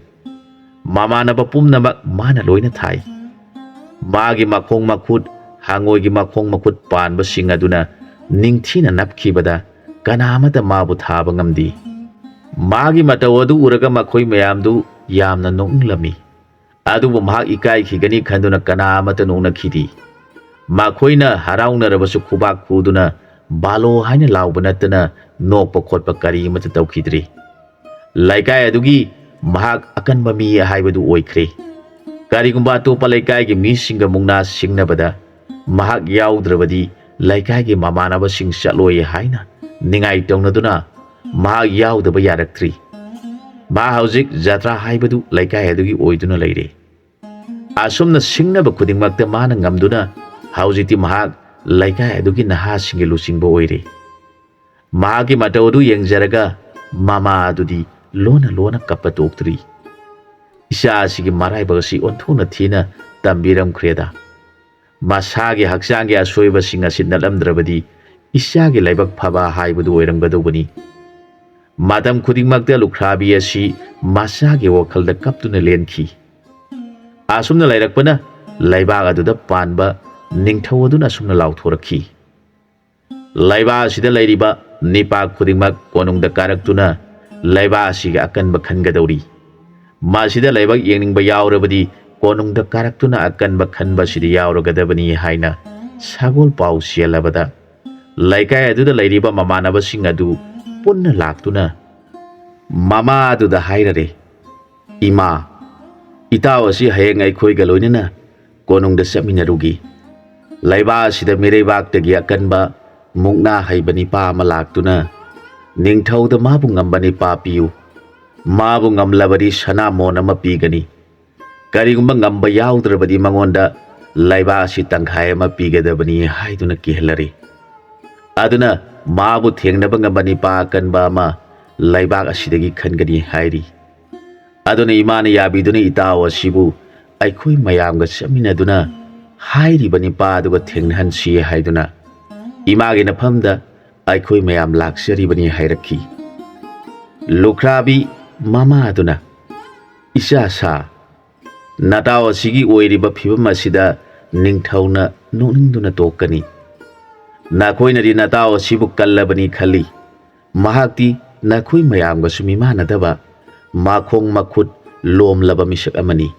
ꯃꯃꯥꯟꯅꯕ ꯄꯨꯝꯅꯃꯛ ꯃꯥꯅ ꯂꯣꯏꯅ ꯊꯥꯏ꯫ ꯃꯥꯒꯤ ꯃꯈꯣꯡ ꯃꯈꯨꯠ, ꯍꯪꯉꯣꯏꯒꯤ ꯃꯈꯣꯡ ꯃꯈꯨꯠ ꯄꯥꯟꯕꯁꯤꯡ ꯑꯗꯨꯅ ꯅꯤꯡꯊꯤꯅ ꯅꯞꯈꯤꯕꯗ ꯀꯅꯥ ꯑꯃꯠꯇ ꯃꯥꯕꯨ ꯊꯥꯕ ꯉꯝꯗꯦ꯫ ꯃꯥꯒꯤ ꯃꯇꯧ ꯑꯗꯨ ꯎꯔꯒ ꯃꯈꯣꯏ ꯃꯌꯥꯝꯗꯨ ꯌꯥꯝꯅ ꯅꯣꯛꯅꯤꯡꯂꯝꯃꯤ꯫ ꯑꯗꯨꯕꯨ ꯃꯍꯥꯛ ꯏꯀꯥꯏꯈꯤꯒꯅꯤ ꯈꯟꯗꯨꯅ ꯀꯅꯥ ꯑꯃꯠꯇ ꯅꯣꯛꯅꯈꯤꯗꯦ꯫ ꯃꯈꯣꯏꯅ ꯍꯔꯥꯎꯅꯔꯕꯁꯨ ꯈꯨꯕꯥꯛ ꯈꯨꯗꯨꯅ "ꯕꯥꯂꯣ" ꯍꯥꯏꯅ ꯂꯥꯎꯕ ꯅꯠꯇꯅ ꯅꯣꯛꯄ ꯈꯣꯠꯄ ꯀꯔꯤ ꯑꯃꯠꯇ ꯇꯧꯈꯤꯗ꯭ꯔꯤ꯫ ꯂꯩꯀꯥꯏ ꯑꯗꯨꯒꯤ ꯃꯍꯥꯛ ꯑꯀꯟꯕ ꯃꯤ ꯍꯥꯏꯕꯗꯨ ꯑꯣꯏꯈ꯭ꯔꯦ꯫ ꯀꯔꯤꯒꯨꯝꯕ ꯑꯇꯣꯞꯄ ꯂꯩꯀꯥꯏꯒꯤ ꯃꯤꯁꯤꯡꯒ ꯃꯨꯛꯅꯥ ꯁꯤꯡꯅꯕꯗ ꯃꯍꯥꯛ ꯌꯥꯎꯗ꯭ꯔꯕꯗꯤ ꯂꯩꯀꯥꯏꯒꯤ ꯃꯃꯥꯟꯅꯕꯁꯤꯡ ꯆꯠꯂꯣꯏ ꯍꯥꯏꯅ ꯅꯤꯡꯉꯥꯏ ꯇꯧꯅꯗꯨꯅ ꯃꯍꯥꯛ ꯌꯥꯎꯗꯕ ꯌꯥꯔꯛꯇ꯭ꯔꯤ꯫ ꯃꯍꯥꯛ ꯍꯧꯖꯤꯛ ꯖꯇ꯭ꯔꯥ ꯍꯥꯏꯕꯗꯨ ꯂꯩꯀꯥꯏ ꯑꯗꯨꯒꯤ ꯑꯣꯏꯗꯨꯅ ꯂꯩꯔꯦ꯫ ꯑꯁꯨꯝꯅ ꯁꯤꯡꯅꯕ ꯈꯨꯗꯤꯡꯃꯛꯇ ꯃꯥꯅ ꯉꯝꯗꯨꯅ ꯍꯧꯖꯤꯛꯇꯤ ꯃꯍꯥꯛ ꯂꯩꯀꯥꯏ ꯑꯗꯨꯒꯤ ꯅꯍꯥꯁꯤꯡꯒꯤ ꯂꯨꯆꯤꯡꯕ ꯑꯣꯏꯔꯦ꯫ ꯃꯍꯥꯛꯀꯤ ꯃꯇꯧ ꯑꯗꯨ ꯌꯦꯡꯖꯔꯒ ꯃꯃꯥ ꯑꯗꯨꯗꯤ ꯂꯣꯟꯅ ꯂꯣꯟꯅ ꯀꯞꯄ ꯇꯣꯛꯇ꯭ꯔꯤ꯫ "ꯏꯆꯥ ꯑꯁꯤꯒꯤ ꯃꯔꯥꯏꯕꯛ ꯑꯁꯤ ꯑꯣꯟꯊꯣꯛꯅ ꯊꯤꯅ ꯇꯝꯕꯤꯔꯝꯈ꯭ꯔꯦꯗ꯫ ꯃꯁꯥꯒꯤ ꯍꯛꯆꯥꯡꯒꯤ ꯑꯁꯣꯏꯕꯁꯤꯡ ꯑꯁꯤ ꯅꯠꯂꯝꯗ꯭ꯔꯕꯗꯤ ꯏꯆꯥꯒꯤ ꯂꯥꯏꯕꯛ ꯐꯕ ꯍꯥꯏꯕꯗꯨ ꯑꯣꯏꯔꯝꯒꯗꯧꯕꯅꯤ"꯫ ꯃꯇꯝ ꯈꯨꯗꯤꯡꯃꯛꯇ ꯂꯨꯈ꯭ꯔꯥꯕꯤ ꯑꯁꯤ ꯃꯆꯥꯒꯤ ꯋꯥꯈꯜꯗ ꯀꯞꯇꯨꯅ ꯂꯦꯟꯈꯤ꯫ ꯑꯁꯨꯝꯅ ꯂꯩꯔꯛꯄꯅ ꯂꯩꯕꯥꯛ ꯑꯗꯨꯗ ꯄꯥꯟꯕ ꯅꯤꯡꯊꯧ ꯑꯗꯨꯅ ꯑꯁꯨꯝꯅ ꯂꯥꯎꯊꯣꯔꯛꯈꯤ, "ꯂꯩꯕꯥꯛ ꯑꯁꯤꯗ ꯂꯩꯔꯤꯕ ꯅꯤꯄꯥ ꯈꯨꯗꯤꯡꯃꯛ ꯀꯣꯅꯨꯡꯗ ꯀꯥꯔꯛꯇꯨꯅ ꯂꯩꯕꯥꯛ ꯑꯁꯤꯒꯤ ꯑꯀꯟꯕ ꯈꯟꯒꯗꯧꯔꯤ꯫ ꯃꯁꯤꯗ ꯂꯥꯏꯕꯛ ꯌꯦꯡꯅꯤꯡꯕ ꯌꯥꯎꯔꯕꯗꯤ ꯀꯣꯅꯨꯡꯗ ꯀꯥꯔꯛꯇꯨꯅ ꯑꯀꯟꯕ ꯈꯟꯕ ꯑꯁꯤꯗ ꯌꯥꯎꯔꯒꯗꯕꯅꯤ" ꯍꯥꯏꯅ ꯁꯒꯣꯜ ꯄꯥꯎ ꯆꯦꯜꯂꯕꯗ ꯂꯩꯀꯥꯏ ꯑꯗꯨꯗ ꯂꯩꯔꯤꯕ ꯃꯃꯥꯟꯅꯕꯁꯤꯡ ꯑꯗꯨ ꯄꯨꯟꯅ ꯂꯥꯛꯇꯨꯅ ꯃꯃꯥ ꯑꯗꯨꯗ ꯍꯥꯏꯔꯔꯦ, "ꯏꯃꯥ, ꯏꯇꯥꯎ ꯑꯁꯤ ꯍꯌꯦꯡ ꯑꯩꯈꯣꯏꯒ ꯂꯣꯏꯅꯅ ꯀꯣꯅꯨꯡꯗ ꯆꯠꯃꯤꯟꯅꯔꯨꯈꯤ꯫ ꯂꯩꯕꯥꯛ ꯑꯁꯤꯗ ꯃꯤꯔꯩꯕꯥꯛꯇꯒꯤ ꯑꯀꯟꯕ ꯃꯨꯛꯅꯥ ꯍꯩꯕ ꯅꯤꯄꯥ ꯑꯃ ꯂꯥꯛꯇꯨꯅ, "ꯅꯤꯡꯊꯧꯗ ꯃꯥꯕꯨ ꯉꯝꯕ ꯅꯤꯄꯥ ꯄꯤꯌꯨ, ꯃꯥꯕꯨ ꯉꯝꯂꯕꯗꯤ ꯁꯅꯥ ꯃꯣꯟ ꯑꯃ ꯄꯤꯒꯅꯤ, ꯀꯔꯤꯒꯨꯝꯕ ꯉꯝꯕ ꯌꯥꯎꯗ꯭ꯔꯕꯗꯤ ꯃꯉꯣꯟꯗ ꯂꯩꯕꯥꯛ ꯑꯁꯤ ꯇꯪꯈꯥꯏ ꯑꯃ ꯄꯤꯒꯗꯕꯅꯤ" ꯍꯥꯏꯗꯨꯅ ꯀꯤꯍꯜꯂꯔꯤ꯫ ꯑꯗꯨꯅ ꯃꯥꯕꯨ ꯊꯦꯡꯅꯕ ꯉꯝꯕ ꯅꯤꯄꯥ ꯑꯀꯟꯕ ꯑꯃ ꯂꯩꯕꯥꯛ ꯑꯁꯤꯗꯒꯤ ꯈꯟꯒꯅꯤ ꯍꯥꯏꯔꯤ꯫ ꯑꯗꯨꯅ ꯏꯃꯥꯅ ꯌꯥꯕꯤꯗꯨꯅ ꯏꯇꯥꯎ ꯑꯁꯤꯕꯨ ꯑꯩꯈꯣꯏ ꯃꯌꯥꯝꯒ ꯆꯠꯃꯤꯟꯅꯗꯨꯅ ꯍꯥꯏꯔꯤꯕ ꯅꯤꯄꯥ ꯑꯗꯨꯒ ꯊꯦꯡꯅꯍꯟꯁꯤ ꯍꯥꯏꯗꯨꯅ ꯏꯃꯥꯒꯤ ꯅꯐꯝꯗ ꯑꯩꯈꯣꯏ ꯃꯌꯥꯝ ꯂꯥꯛꯆꯔꯤꯕꯅꯤ ꯍꯥꯏꯔꯛꯈꯤ꯫ ꯂꯨꯈ꯭ꯔꯥꯕꯤ ꯃꯃꯥ ꯑꯗꯨꯅ, "ꯏꯆꯥ ꯁꯥ, ꯅꯇꯥꯎ ꯑꯁꯤꯒꯤ ꯑꯣꯏꯔꯤꯕ ꯐꯤꯕꯝ ꯑꯁꯤꯗ ꯅꯤꯡꯊꯧꯅ ꯅꯣꯛꯅꯤꯡꯗꯨꯅ ꯇꯣꯛꯀꯅꯤ꯫ ꯅꯈꯣꯏꯅꯗꯤ ꯅꯇꯥꯎ ꯑꯁꯤꯕꯨ ꯀꯜꯂꯕꯅꯤ ꯈꯜꯂꯤ꯫ ꯃꯍꯥꯛꯇꯤ ꯅꯈꯣꯏ ꯃꯌꯥꯝꯒꯁꯨ ꯃꯤꯃꯥꯟꯅꯗꯕ, ꯃꯈꯣꯡ ꯃꯈꯨꯠ ꯂꯣꯝꯂꯕ ꯃꯤꯁꯛ ꯑꯃꯅꯤ꯫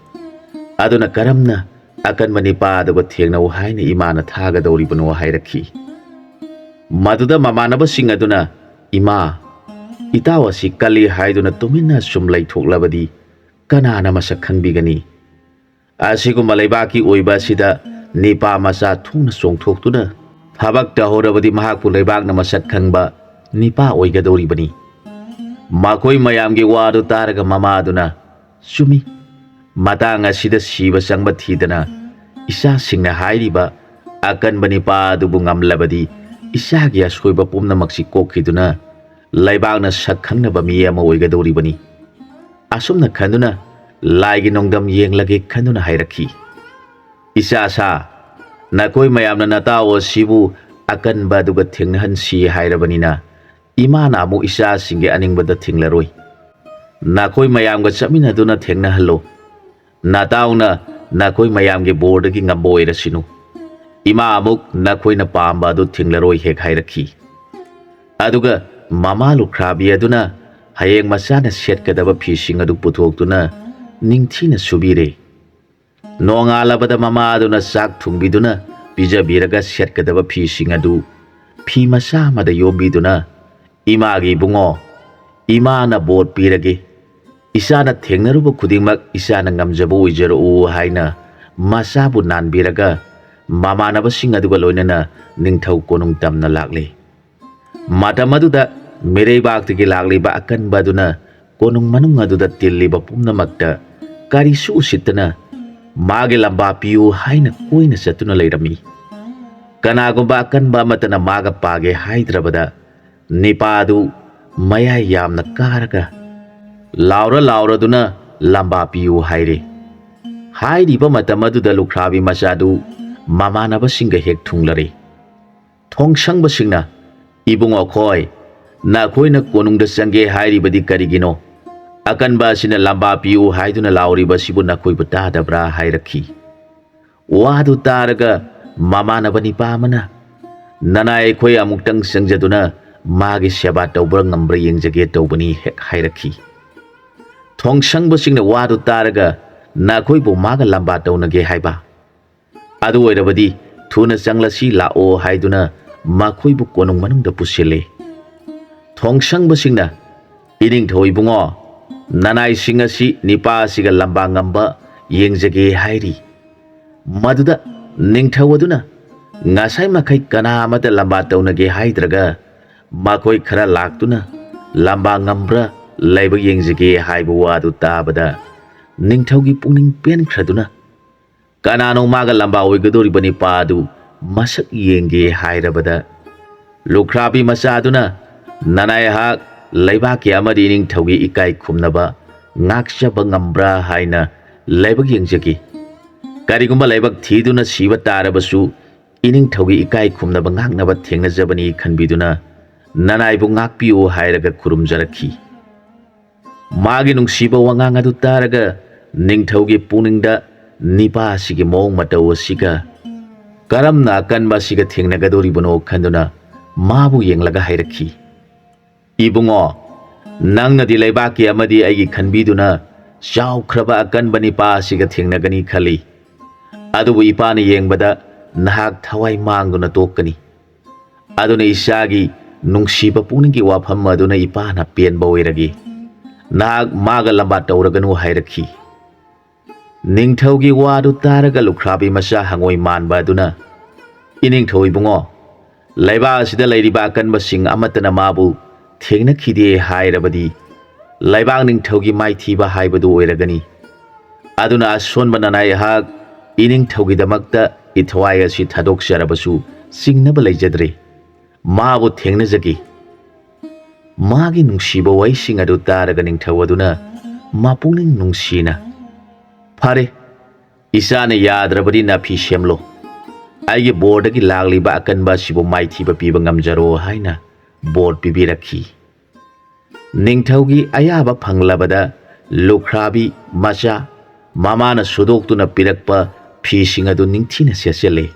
ꯑꯗꯨꯅ ꯀꯔꯝꯅ ꯑꯀꯟꯕ ꯅꯤꯄꯥ ꯑꯗꯨꯒ ꯊꯦꯡꯅꯧ ꯍꯥꯏꯅ ꯏꯃꯥꯅ ꯊꯥꯒꯗꯧꯔꯤꯕꯅꯣ?" ꯍꯥꯏꯔꯛꯈꯤ꯫ ꯃꯗꯨꯗ ꯃꯃꯥꯟꯅꯕꯁꯤꯡ ꯑꯗꯨꯅ, "ꯏꯃꯥ, ꯏꯇꯥꯎ ꯑꯁꯤ ꯀꯜꯂꯤ ꯍꯥꯏꯗꯨꯅ ꯇꯨꯃꯤꯟꯅ ꯁꯨꯝ ꯂꯩꯊꯣꯛꯂꯕꯗꯤ ꯀꯅꯥꯅ ꯃꯁꯛ ꯈꯪꯕꯤꯒꯅꯤ? ꯑꯁꯤꯒꯨꯝꯕ ꯂꯩꯕꯥꯛꯀꯤ ꯑꯣꯏꯕ ꯑꯁꯤꯗ ꯅꯤꯄꯥ ꯃꯆꯥ ꯊꯣꯛꯅ ꯆꯣꯡꯊꯣꯛꯇꯨꯅ ꯊꯕꯛ ꯇꯧꯍꯧꯔꯕꯗꯤ ꯃꯍꯥꯛꯄꯨ ꯂꯩꯕꯥꯛꯅ ꯃꯁꯛ ꯈꯪꯕ ꯅꯤꯄꯥ ꯑꯣꯏꯒꯗꯧꯔꯤꯕꯅꯤ꯫" ꯃꯈꯣꯏ ꯃꯌꯥꯝꯒꯤ ꯋꯥꯗꯨ ꯇꯥꯔꯒ ꯃꯃꯥꯗꯨꯅ, "ꯆꯨꯝꯃꯤ, ꯃꯇꯥꯡ ꯑꯁꯤꯗ ꯁꯤꯕ ꯆꯪꯕ ꯊꯤꯗꯅ ꯏꯆꯥꯁꯤꯡꯅ ꯍꯥꯏꯔꯤꯕ ꯑꯀꯟꯕ ꯅꯤꯄꯥ ꯑꯗꯨꯕꯨ ꯉꯝꯂꯕꯗꯤ ꯏꯆꯥꯒꯤ ꯑꯁꯣꯏꯕ ꯄꯨꯝꯅꯃꯛꯁꯤ ꯀꯣꯛꯈꯤꯗꯨꯅ ꯂꯩꯕꯥꯛꯅ ꯁꯛ ꯈꯪꯅꯕ ꯃꯤ ꯑꯃ ꯑꯣꯏꯒꯗꯧꯔꯤꯕꯅꯤ꯫ ꯑꯁꯨꯝꯅ ꯈꯟꯗꯨꯅ ꯂꯥꯏꯒꯤ ꯅꯣꯡꯗꯝ ꯌꯦꯡꯂꯒꯦ" ꯈꯟꯗꯨꯅ ꯍꯥꯏꯔꯛꯈꯤ꯫ "ꯏꯆꯥ ꯁꯥ, ꯅꯈꯣꯏ ꯃꯌꯥꯝꯅ ꯅꯇꯥꯎ ꯑꯁꯤꯕꯨ ꯑꯀꯟꯕ ꯑꯗꯨꯒ ꯊꯦꯡꯅꯍꯟꯁꯤ ꯍꯥꯏꯔꯕꯅꯤꯅ ꯏꯃꯥꯅ ꯑꯃꯨꯛ ꯏꯆꯥꯁꯤꯡꯒꯤ ꯑꯅꯤꯡꯕꯗ ꯊꯤꯡꯂꯔꯣꯏ꯫ ꯅꯈꯣꯏ ꯃꯌꯥꯝꯒ ꯆꯠꯃꯤꯟꯅꯗꯨꯅ ꯊꯦꯡꯅꯍꯜꯂꯨ꯫ ꯅꯇꯥꯎꯅ ꯅꯈꯣꯏ ꯃꯌꯥꯝꯒꯤ ꯕꯣꯔꯗꯒꯤ ꯉꯝꯕ ꯑꯣꯏꯔꯁꯤꯅꯨ꯫ ꯏꯃꯥ ꯑꯃꯨꯛ ꯅꯈꯣꯏꯅ ꯄꯥꯝꯕ ꯑꯗꯨ ꯊꯤꯡꯂꯔꯣꯏ" ꯍꯦꯛ ꯍꯥꯏꯔꯛꯈꯤ꯫ ꯑꯗꯨꯒ ꯃꯃꯥ ꯂꯨꯈ꯭ꯔꯥꯕꯤ ꯑꯗꯨꯅ ꯍꯌꯦꯡ ꯃꯆꯥꯅ ꯁꯦꯠꯀꯗꯕ ꯐꯤꯁꯤꯡ ꯑꯗꯨ ꯄꯨꯊꯣꯛꯇꯨꯅ ꯅꯤꯡꯊꯤꯅ ꯁꯨꯕꯤꯔꯦ꯫ ꯅꯣꯡꯉꯥꯜꯂꯕꯗ ꯃꯃꯥ ꯑꯗꯨꯅ ꯆꯥꯛ ꯊꯣꯡꯕꯤꯗꯨꯅ ꯄꯤꯖꯕꯤꯔꯒ ꯁꯦꯠꯀꯗꯕ ꯐꯤꯁꯤꯡ ꯑꯗꯨ ꯐꯤ ꯃꯆꯥ ꯑꯃꯗ ꯌꯣꯝꯕꯤꯗꯨꯅ, "ꯏꯃꯥꯒꯤ ꯏꯕꯨꯡꯉꯣ, ꯏꯃꯥꯅ ꯕꯣꯔ ꯄꯤꯔꯒꯦ꯫ ꯏꯆꯥꯅ ꯊꯦꯡꯅꯔꯨꯕ ꯈꯨꯗꯤꯡꯃꯛ ꯏꯆꯥꯅ ꯉꯝꯖꯕ ꯑꯣꯏꯖꯔꯛꯎ" ꯍꯥꯏꯅ ꯃꯆꯥꯕꯨ ꯅꯥꯟꯕꯤꯔꯒ ꯃꯃꯥꯟꯅꯕꯁꯤꯡ ꯑꯗꯨꯒ ꯂꯣꯏꯅꯅ ꯅꯤꯡꯊꯧ ꯀꯣꯅꯨꯡ ꯇꯝꯅ ꯂꯥꯛꯂꯤ꯫ ꯃꯇꯝ ꯑꯗꯨꯗ ꯃꯤꯔꯩꯕꯥꯛꯇꯒꯤ ꯂꯥꯛꯂꯤꯕ ꯑꯀꯟꯕ ꯑꯗꯨꯅ ꯀꯣꯅꯨꯡ ꯃꯅꯨꯡ ꯑꯗꯨꯗ ꯇꯤꯜꯂꯤꯕ ꯄꯨꯝꯅꯃꯛꯇ ꯀꯔꯤꯁꯨ ꯎꯁꯤꯠꯇꯅ ꯃꯥꯒꯤ ꯂꯝꯕꯥ ꯄꯤꯌꯨ ꯍꯥꯏꯅ ꯀꯣꯏꯅ ꯆꯠꯇꯨꯅ ꯂꯩꯔꯝꯃꯤ꯫ ꯀꯅꯥꯒꯨꯝꯕ ꯑꯀꯟꯕ ꯑꯃꯠꯇꯅ ꯃꯥꯒ ꯄꯥꯒꯦ ꯍꯥꯏꯗ꯭ꯔꯕꯗ ꯅꯤꯄꯥ ꯑꯗꯨ ꯃꯌꯥꯏ ꯌꯥꯝꯅ ꯀꯥꯔꯒ ꯂꯥꯎꯔ ꯂꯥꯎꯔꯗꯨꯅ ꯂꯝꯕꯥ ꯄꯤꯌꯨ ꯍꯥꯏꯔꯦ꯫ ꯍꯥꯏꯔꯤꯕ ꯃꯇꯝ ꯑꯗꯨꯗ ꯂꯨꯈ꯭ꯔꯥꯕꯤ ꯃꯆꯥꯗꯨ ꯃꯃꯥꯟꯅꯕꯁꯤꯡꯒ ꯍꯦꯛ ꯊꯨꯡꯂꯔꯦ꯫ ꯊꯣꯡꯁꯪꯕꯁꯤꯡꯅ, "ꯏꯕꯨꯡꯉꯣ ꯈꯣꯏ, ꯅꯈꯣꯏꯅ ꯀꯣꯅꯨꯡꯗ ꯆꯪꯒꯦ ꯍꯥꯏꯔꯤꯕꯗꯤ ꯀꯔꯤꯒꯤꯅꯣ? ꯑꯀꯟꯕ ꯑꯁꯤꯅ ꯂꯝꯕꯥ ꯄꯤꯌꯨ ꯍꯥꯏꯗꯨꯅ ꯂꯥꯎꯔꯤꯕ ꯑꯁꯤꯕꯨ ꯅꯈꯣꯏꯕꯨ ꯇꯥꯗꯕ꯭ꯔꯥ?" ꯍꯥꯏꯔꯛꯈꯤ꯫ ꯋꯥꯗꯨ ꯇꯥꯔꯒ ꯃꯃꯥꯟꯅꯕ ꯅꯤꯄꯥ ꯑꯃꯅ, "ꯅꯅꯥꯏ ꯑꯩꯈꯣꯏ ꯑꯃꯨꯛꯇꯪ ꯆꯪꯖꯗꯨꯅ ꯃꯥꯒꯤ ꯁꯦꯕꯥ ꯇꯧꯕ꯭ꯔꯥ ꯉꯝꯕ꯭ꯔꯥ ꯌꯦꯡꯖꯒꯦ ꯇꯧꯕꯅꯤ" ꯍꯦꯛ ꯍꯥꯏꯔꯛꯈꯤ꯫ ꯊꯣꯡꯁꯪꯕꯁꯤꯡꯅ ꯋꯥꯗꯨ ꯇꯥꯔꯒ, "ꯅꯈꯣꯏꯕꯨ ꯃꯥꯒ ꯂꯝꯕꯥ ꯇꯧꯅꯒꯦ ꯍꯥꯏꯕ? ꯑꯗꯨ ꯑꯣꯏꯔꯕꯗꯤ ꯊꯨꯅ ꯆꯪꯂꯁꯤ ꯂꯥꯛꯑꯣ" ꯍꯥꯏꯗꯨꯅ ꯃꯈꯣꯏꯕꯨ ꯀꯣꯅꯨꯡ ꯃꯅꯨꯡꯗ ꯄꯨꯁꯤꯜꯂꯦ꯫ ꯊꯣꯡꯁꯪꯕꯁꯤꯡꯅ, "ꯏꯅꯤꯡꯊꯧ ꯏꯕꯨꯡꯉꯣ, ꯅꯅꯥꯏꯁꯤꯡ ꯑꯁꯤ ꯅꯤꯄꯥ ꯑꯁꯤꯒ ꯂꯝꯕꯥ ꯉꯝꯕ ꯌꯦꯡꯖꯒꯦ" ꯍꯥꯏꯔꯤ꯫ ꯃꯗꯨꯗ ꯅꯤꯡꯊꯧ ꯑꯗꯨꯅ, "ꯉꯁꯥꯏ ꯃꯈꯩ ꯀꯅꯥ ꯑꯃꯠꯇ ꯂꯝꯕꯥ ꯇꯧꯅꯒꯦ ꯍꯥꯏꯗ꯭ꯔꯒ ꯃꯈꯣꯏ ꯈꯔ ꯂꯥꯛꯇꯨꯅ ꯂꯝꯕꯥ ꯉꯝꯕ꯭ꯔꯥ ꯂꯥꯏꯕꯛ ꯌꯦꯡꯖꯒꯦ" ꯍꯥꯏꯕ ꯋꯥꯗꯨ ꯇꯥꯕꯗ ꯅꯤꯡꯊꯧꯒꯤ ꯄꯨꯛꯅꯤꯡ ꯄꯦꯟꯈ꯭ꯔꯗꯨꯅ, "ꯀꯅꯥꯅꯣ ꯃꯥꯒ ꯂꯝꯕꯥ ꯑꯣꯏꯒꯗꯧꯔꯤꯕ ꯅꯤꯄꯥ ꯑꯗꯨ ꯃꯁꯛ ꯌꯦꯡꯒꯦ" ꯍꯥꯏꯔꯕꯗ, ꯂꯨꯈ꯭ꯔꯥꯕꯤ ꯃꯆꯥꯗꯨꯅ, "ꯅꯅꯥꯏꯍꯥꯛ ꯂꯩꯕꯥꯛꯀꯤ ꯑꯃꯗꯤ ꯏꯅꯤꯡꯊꯧꯒꯤ ꯏꯀꯥꯏ ꯈꯨꯝꯅꯕ ꯉꯥꯛꯆꯕ ꯉꯝꯕ꯭ꯔꯥ ꯍꯥꯏꯅ ꯂꯥꯏꯕꯛ ꯌꯦꯡꯖꯒꯦ꯫ ꯀꯔꯤꯒꯨꯝꯕ ꯂꯥꯏꯕꯛ ꯊꯤꯗꯨꯅ ꯁꯤꯕ ꯇꯥꯔꯕꯁꯨ ꯏꯅꯤꯡꯊꯧꯒꯤ ꯏꯀꯥꯏ ꯈꯨꯝꯅꯕ ꯉꯥꯛꯅꯕ ꯊꯦꯡꯅꯖꯕꯅꯤ ꯈꯟꯕꯤꯗꯨꯅ ꯅꯅꯥꯏꯕꯨ ꯉꯥꯛꯄꯤꯌꯨ" ꯍꯥꯏꯔꯒ ꯈꯨꯔꯨꯝꯖꯔꯛꯈꯤ꯫ ꯃꯥꯒꯤ ꯅꯨꯡꯁꯤꯕ ꯋꯥꯉꯥꯡ ꯑꯗꯨ ꯇꯥꯔꯒ ꯅꯤꯡꯊꯧꯒꯤ ꯄꯨꯛꯅꯤꯡꯗ ꯅꯤꯄꯥ ꯑꯁꯤꯒꯤ ꯃꯑꯣꯡ ꯃꯇꯧ ꯑꯁꯤꯒ ꯀꯔꯝꯅ ꯑꯀꯟꯕ ꯑꯁꯤꯒ ꯊꯦꯡꯅꯒꯗꯧꯔꯤꯕꯅꯣ ꯈꯟꯗꯨꯅ ꯃꯥꯕꯨ ꯌꯦꯡꯂꯒ ꯍꯥꯏꯔꯛꯈꯤ, "ꯏꯕꯨꯡꯉꯣ, ꯅꯪꯅꯗꯤ ꯂꯩꯕꯥꯛꯀꯤ ꯑꯃꯗꯤ ꯑꯩꯒꯤ ꯈꯟꯕꯤꯗꯨꯅ ꯆꯥꯎꯈ꯭ꯔꯕ ꯑꯀꯟꯕ ꯅꯤꯄꯥ ꯑꯁꯤꯒ ꯊꯦꯡꯅꯒꯅꯤ ꯈꯜꯂꯤ꯫ ꯑꯗꯨꯕꯨ ꯏꯄꯥꯅ ꯌꯦꯡꯕꯗ ꯅꯍꯥꯛ ꯊꯋꯥꯏ ꯃꯥꯡꯗꯨꯅ ꯇꯣꯛꯀꯅꯤ꯫ ꯑꯗꯨꯅ ꯏꯆꯥꯒꯤ ꯅꯨꯡꯁꯤꯕ ꯄꯨꯛꯅꯤꯡꯒꯤ ꯋꯥꯐꯝ ꯑꯗꯨꯅ ꯏꯄꯥꯅ ꯄꯦꯟꯕ ꯑꯣꯏꯔꯒꯦ꯫ ꯅꯍꯥꯛ ꯃꯥꯒ ꯂꯝꯕꯥ ꯇꯧꯔꯒꯅꯨ" ꯍꯥꯏꯔꯛꯈꯤ꯫ ꯅꯤꯡꯊꯧꯒꯤ ꯋꯥꯗꯨ ꯇꯥꯔꯒ ꯂꯨꯈ꯭ꯔꯥꯕꯤ ꯃꯆꯥ ꯍꯪꯉꯣꯏ ꯃꯥꯟꯕ ꯑꯗꯨꯅ, "ꯏꯅꯤꯡꯊꯧ ꯏꯕꯨꯡꯉꯣ, ꯂꯩꯕꯥꯛ ꯑꯁꯤꯗ ꯂꯩꯔꯤꯕ ꯑꯀꯟꯕꯁꯤꯡ ꯑꯃꯠꯇꯅ ꯃꯥꯕꯨ ꯊꯦꯡꯅꯈꯤꯗꯦ ꯍꯥꯏꯔꯕꯗꯤ ꯂꯩꯕꯥꯛ ꯅꯤꯡꯊꯧꯒꯤ ꯃꯥꯏꯊꯤꯕ ꯍꯥꯏꯕꯗꯨ ꯑꯣꯏꯔꯒꯅꯤ꯫ ꯑꯗꯨꯅ ꯑꯁꯣꯟꯕ ꯅꯅꯥꯏ ꯑꯩꯍꯥꯛ ꯏꯅꯤꯡꯊꯧꯒꯤꯗꯃꯛꯇ ꯏꯊꯋꯥꯏ ꯑꯁꯤ ꯊꯥꯗꯣꯛꯆꯔꯕꯁꯨ ꯆꯤꯡꯅꯕ ꯂꯩꯖꯗ꯭ꯔꯦ꯫ ꯃꯥꯕꯨ ꯊꯦꯡꯅꯖꯒꯦ꯫" ꯃꯥꯒꯤ ꯅꯨꯡꯁꯤꯕ ꯋꯥꯍꯩꯁꯤꯡ ꯑꯗꯨ ꯇꯥꯔꯒ ꯅꯤꯡꯊꯧ ꯑꯗꯨꯅ ꯃꯄꯨꯛꯅꯤꯡ ꯅꯨꯡꯁꯤꯅ, "ꯐꯔꯦ, ꯏꯆꯥꯅ ꯌꯥꯗ꯭ꯔꯕꯗꯤ ꯅꯥꯐꯤ ꯁꯦꯝꯂꯣ꯫ ꯑꯩꯒꯤ ꯕꯣꯔꯗꯒꯤ ꯂꯥꯛꯂꯤꯕ ꯑꯀꯟꯕ ꯑꯁꯤꯕꯨ ꯃꯥꯏꯊꯤꯕ ꯄꯤꯕ ꯉꯝꯖꯔꯣ" ꯍꯥꯏꯅ ꯕꯣꯔ ꯄꯤꯕꯤꯔꯛꯈꯤ꯫ ꯅꯤꯡꯊꯧꯒꯤ ꯑꯌꯥꯕ ꯐꯪꯂꯕꯗ ꯂꯨꯈ꯭ꯔꯥꯕꯤ ꯃꯆꯥ ꯃꯃꯥꯅ ꯁꯨꯗꯣꯛꯇꯨꯅ ꯄꯤꯔꯛꯄ ꯐꯤꯁꯤꯡ ꯑꯗꯨ ꯅꯤꯡꯊꯤꯅ ꯁꯦꯠꯆꯜꯂꯤ꯫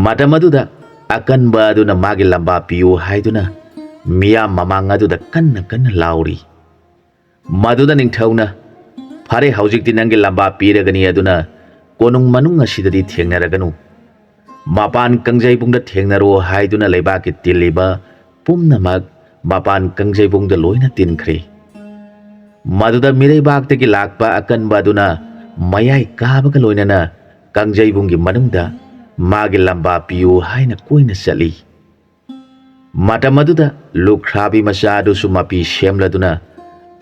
ꯃꯇꯝ ꯑꯗꯨꯗ ꯑꯀꯟꯕ ꯑꯗꯨꯅ ꯃꯥꯒꯤ ꯂꯝꯕꯥ ꯄꯤꯌꯨ ꯍꯥꯏꯗꯨꯅ ꯃꯤꯌꯥꯝ ꯃꯃꯥꯡ ꯑꯗꯨꯗ ꯀꯟꯅ ꯀꯟꯅ ꯂꯥꯎꯔꯤ꯫ ꯃꯗꯨꯗ ꯅꯤꯡꯊꯧꯅ, "ꯐꯔꯦ, ꯍꯧꯖꯤꯛꯇꯤ ꯅꯪꯒꯤ ꯂꯝꯕꯥ ꯄꯤꯔꯒꯅꯤ, ꯑꯗꯨꯅ ꯀꯣꯅꯨꯡ ꯃꯅꯨꯡ ꯑꯁꯤꯗꯗꯤ ꯊꯦꯡꯅꯔꯒꯅꯨ꯫ ꯃꯄꯥꯟ ꯀꯥꯡꯖꯩꯕꯨꯡꯗ ꯊꯦꯡꯅꯔꯣ" ꯍꯥꯏꯗꯨꯅ ꯂꯩꯕꯥꯛꯀꯤ ꯇꯤꯜꯂꯤꯕ ꯄꯨꯝꯅꯃꯛ ꯃꯄꯥꯟ ꯀꯥꯡꯖꯩꯕꯨꯡꯗ ꯂꯣꯏꯅ ꯇꯤꯟꯈ꯭ꯔꯦ꯫ ꯃꯗꯨꯗ ꯃꯤꯔꯩꯕꯥꯛꯇꯒꯤ ꯂꯥꯛꯄ ꯑꯀꯟꯕ ꯑꯗꯨꯅ ꯃꯌꯥꯏ ꯀꯥꯕꯒ ꯂꯣꯏꯅꯅ ꯀꯥꯡꯖꯩꯕꯨꯡꯒꯤ ꯃꯅꯨꯡꯗ ꯃꯥꯒꯤ ꯂꯝꯕꯥ ꯄꯤꯌꯨ ꯍꯥꯏꯅ ꯀꯣꯏꯅ ꯆꯠꯂꯤ꯫ ꯃꯇꯝ ꯑꯗꯨꯗ ꯂꯨꯈ꯭ꯔꯥꯕꯤ ꯃꯆꯥ ꯑꯗꯨꯁꯨ ꯃꯄꯤ ꯁꯦꯝꯂꯗꯨꯅ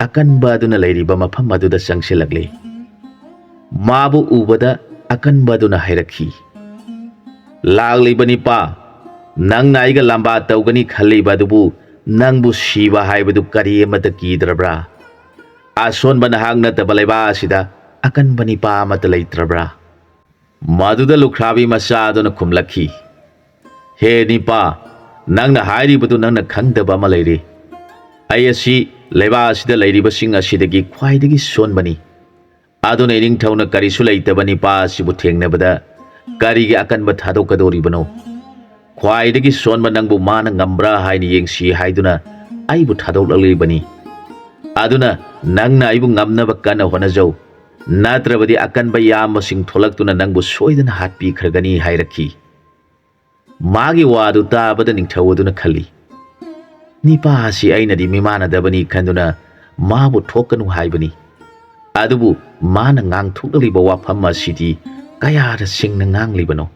ꯑꯀꯟꯕ ꯑꯗꯨꯅ ꯂꯩꯔꯤꯕ ꯃꯐꯝ ꯑꯗꯨꯗ ꯆꯪꯁꯤꯜꯂꯛꯂꯤ꯫ ꯃꯥꯕꯨ ꯎꯕꯗ ꯑꯀꯟꯕ ꯑꯗꯨꯅ ꯍꯥꯏꯔꯛꯈꯤ, "ꯂꯥꯛꯂꯤꯕ ꯅꯤꯄꯥ, ꯅꯪꯅ ꯑꯩꯒ ꯂꯝꯕꯥ ꯇꯧꯒꯅꯤ ꯈꯜꯂꯤꯕ ꯑꯗꯨꯕꯨ ꯅꯪꯕꯨ ꯁꯤꯕ ꯍꯥꯏꯕꯗꯨ ꯀꯔꯤ ꯑꯃꯠꯇ ꯀꯤꯗ꯭ꯔꯕ꯭ꯔꯥ? ꯑꯁꯣꯟꯕ ꯅꯍꯥꯛ ꯅꯠꯇꯕ ꯂꯩꯕꯥꯛ ꯑꯁꯤꯗ ꯑꯀꯟꯕ ꯅꯤꯄꯥ ꯑꯃꯠꯇ ꯂꯩꯇ꯭ꯔꯕ꯭ꯔꯥ?" ꯃꯗꯨꯗ ꯂꯨꯈ꯭ꯔꯥꯕꯤ ꯃꯆꯥ ꯑꯗꯨꯅ ꯈꯨꯝꯂꯛꯈꯤ, "ꯍꯦ ꯅꯤꯄꯥ, ꯅꯪꯅ ꯍꯥꯏꯔꯤꯕꯗꯨ ꯅꯪꯅ ꯈꯪꯗꯕ ꯑꯃ ꯂꯩꯔꯤ꯫ ꯑꯩ ꯑꯁꯤ ꯂꯩꯕꯥꯛ ꯑꯁꯤꯗ ꯂꯩꯔꯤꯕꯁꯤꯡ ꯑꯁꯤꯗꯒꯤ ꯈ꯭ꯋꯥꯏꯗꯒꯤ ꯁꯣꯟꯕꯅꯤ꯫ ꯑꯗꯨꯅ ꯏꯅꯤꯡꯊꯧꯅ ꯀꯔꯤꯁꯨ ꯂꯩꯇꯕ ꯅꯤꯄꯥ ꯑꯁꯤꯕꯨ ꯊꯦꯡꯅꯕꯗ ꯀꯔꯤꯒꯤ ꯑꯀꯟꯕ ꯊꯥꯗꯣꯛꯀꯗꯧꯔꯤꯕꯅꯣ? ꯈ꯭ꯋꯥꯏꯗꯒꯤ ꯁꯣꯟꯕ ꯅꯪꯕꯨ ꯃꯥꯅ ꯉꯝꯕ꯭ꯔꯥ ꯍꯥꯏꯅ ꯌꯦꯡꯁꯤ ꯍꯥꯏꯗꯨꯅ ꯑꯩꯕꯨ ꯊꯥꯗꯣꯛꯂꯛꯂꯤꯕꯅꯤ꯫ ꯑꯗꯨꯅ ꯅꯪꯅ ꯑꯩꯕꯨ ꯉꯝꯅꯕ ꯀꯟꯅ ꯍꯣꯠꯅꯖꯧ, ꯅꯠꯇ꯭ꯔꯕꯗꯤ ꯑꯀꯟꯕ ꯏꯌꯥꯝꯕꯁꯤꯡ ꯊꯣꯛꯂꯛꯇꯨꯅ ꯅꯪꯕꯨ ꯁꯣꯏꯗꯅ ꯍꯥꯠꯄꯤꯈ꯭ꯔꯒꯅꯤ" ꯍꯥꯏꯔꯛꯈꯤ꯫ ꯃꯥꯒꯤ ꯋꯥꯗꯨ ꯇꯥꯕꯗ ꯅꯤꯡꯊꯧ ꯑꯗꯨꯅ ꯈꯜꯂꯤ, "ꯅꯤꯄꯥ ꯑꯁꯤ ꯑꯩꯅꯗꯤ ꯃꯤꯃꯥꯟꯅꯗꯕꯅꯤ ꯈꯟꯗꯨꯅ ꯃꯥꯕꯨ ꯊꯣꯛꯀꯅꯨ ꯍꯥꯏꯕꯅꯤ꯫ ꯑꯗꯨꯕꯨ ꯃꯥꯅ ꯉꯥꯡꯊꯣꯛꯂꯤꯕ ꯋꯥꯐꯝ ꯑꯁꯤꯗꯤ ꯀꯌꯥꯗ ꯁꯤꯡꯅ ꯉꯥꯡꯂꯤꯕꯅꯣ?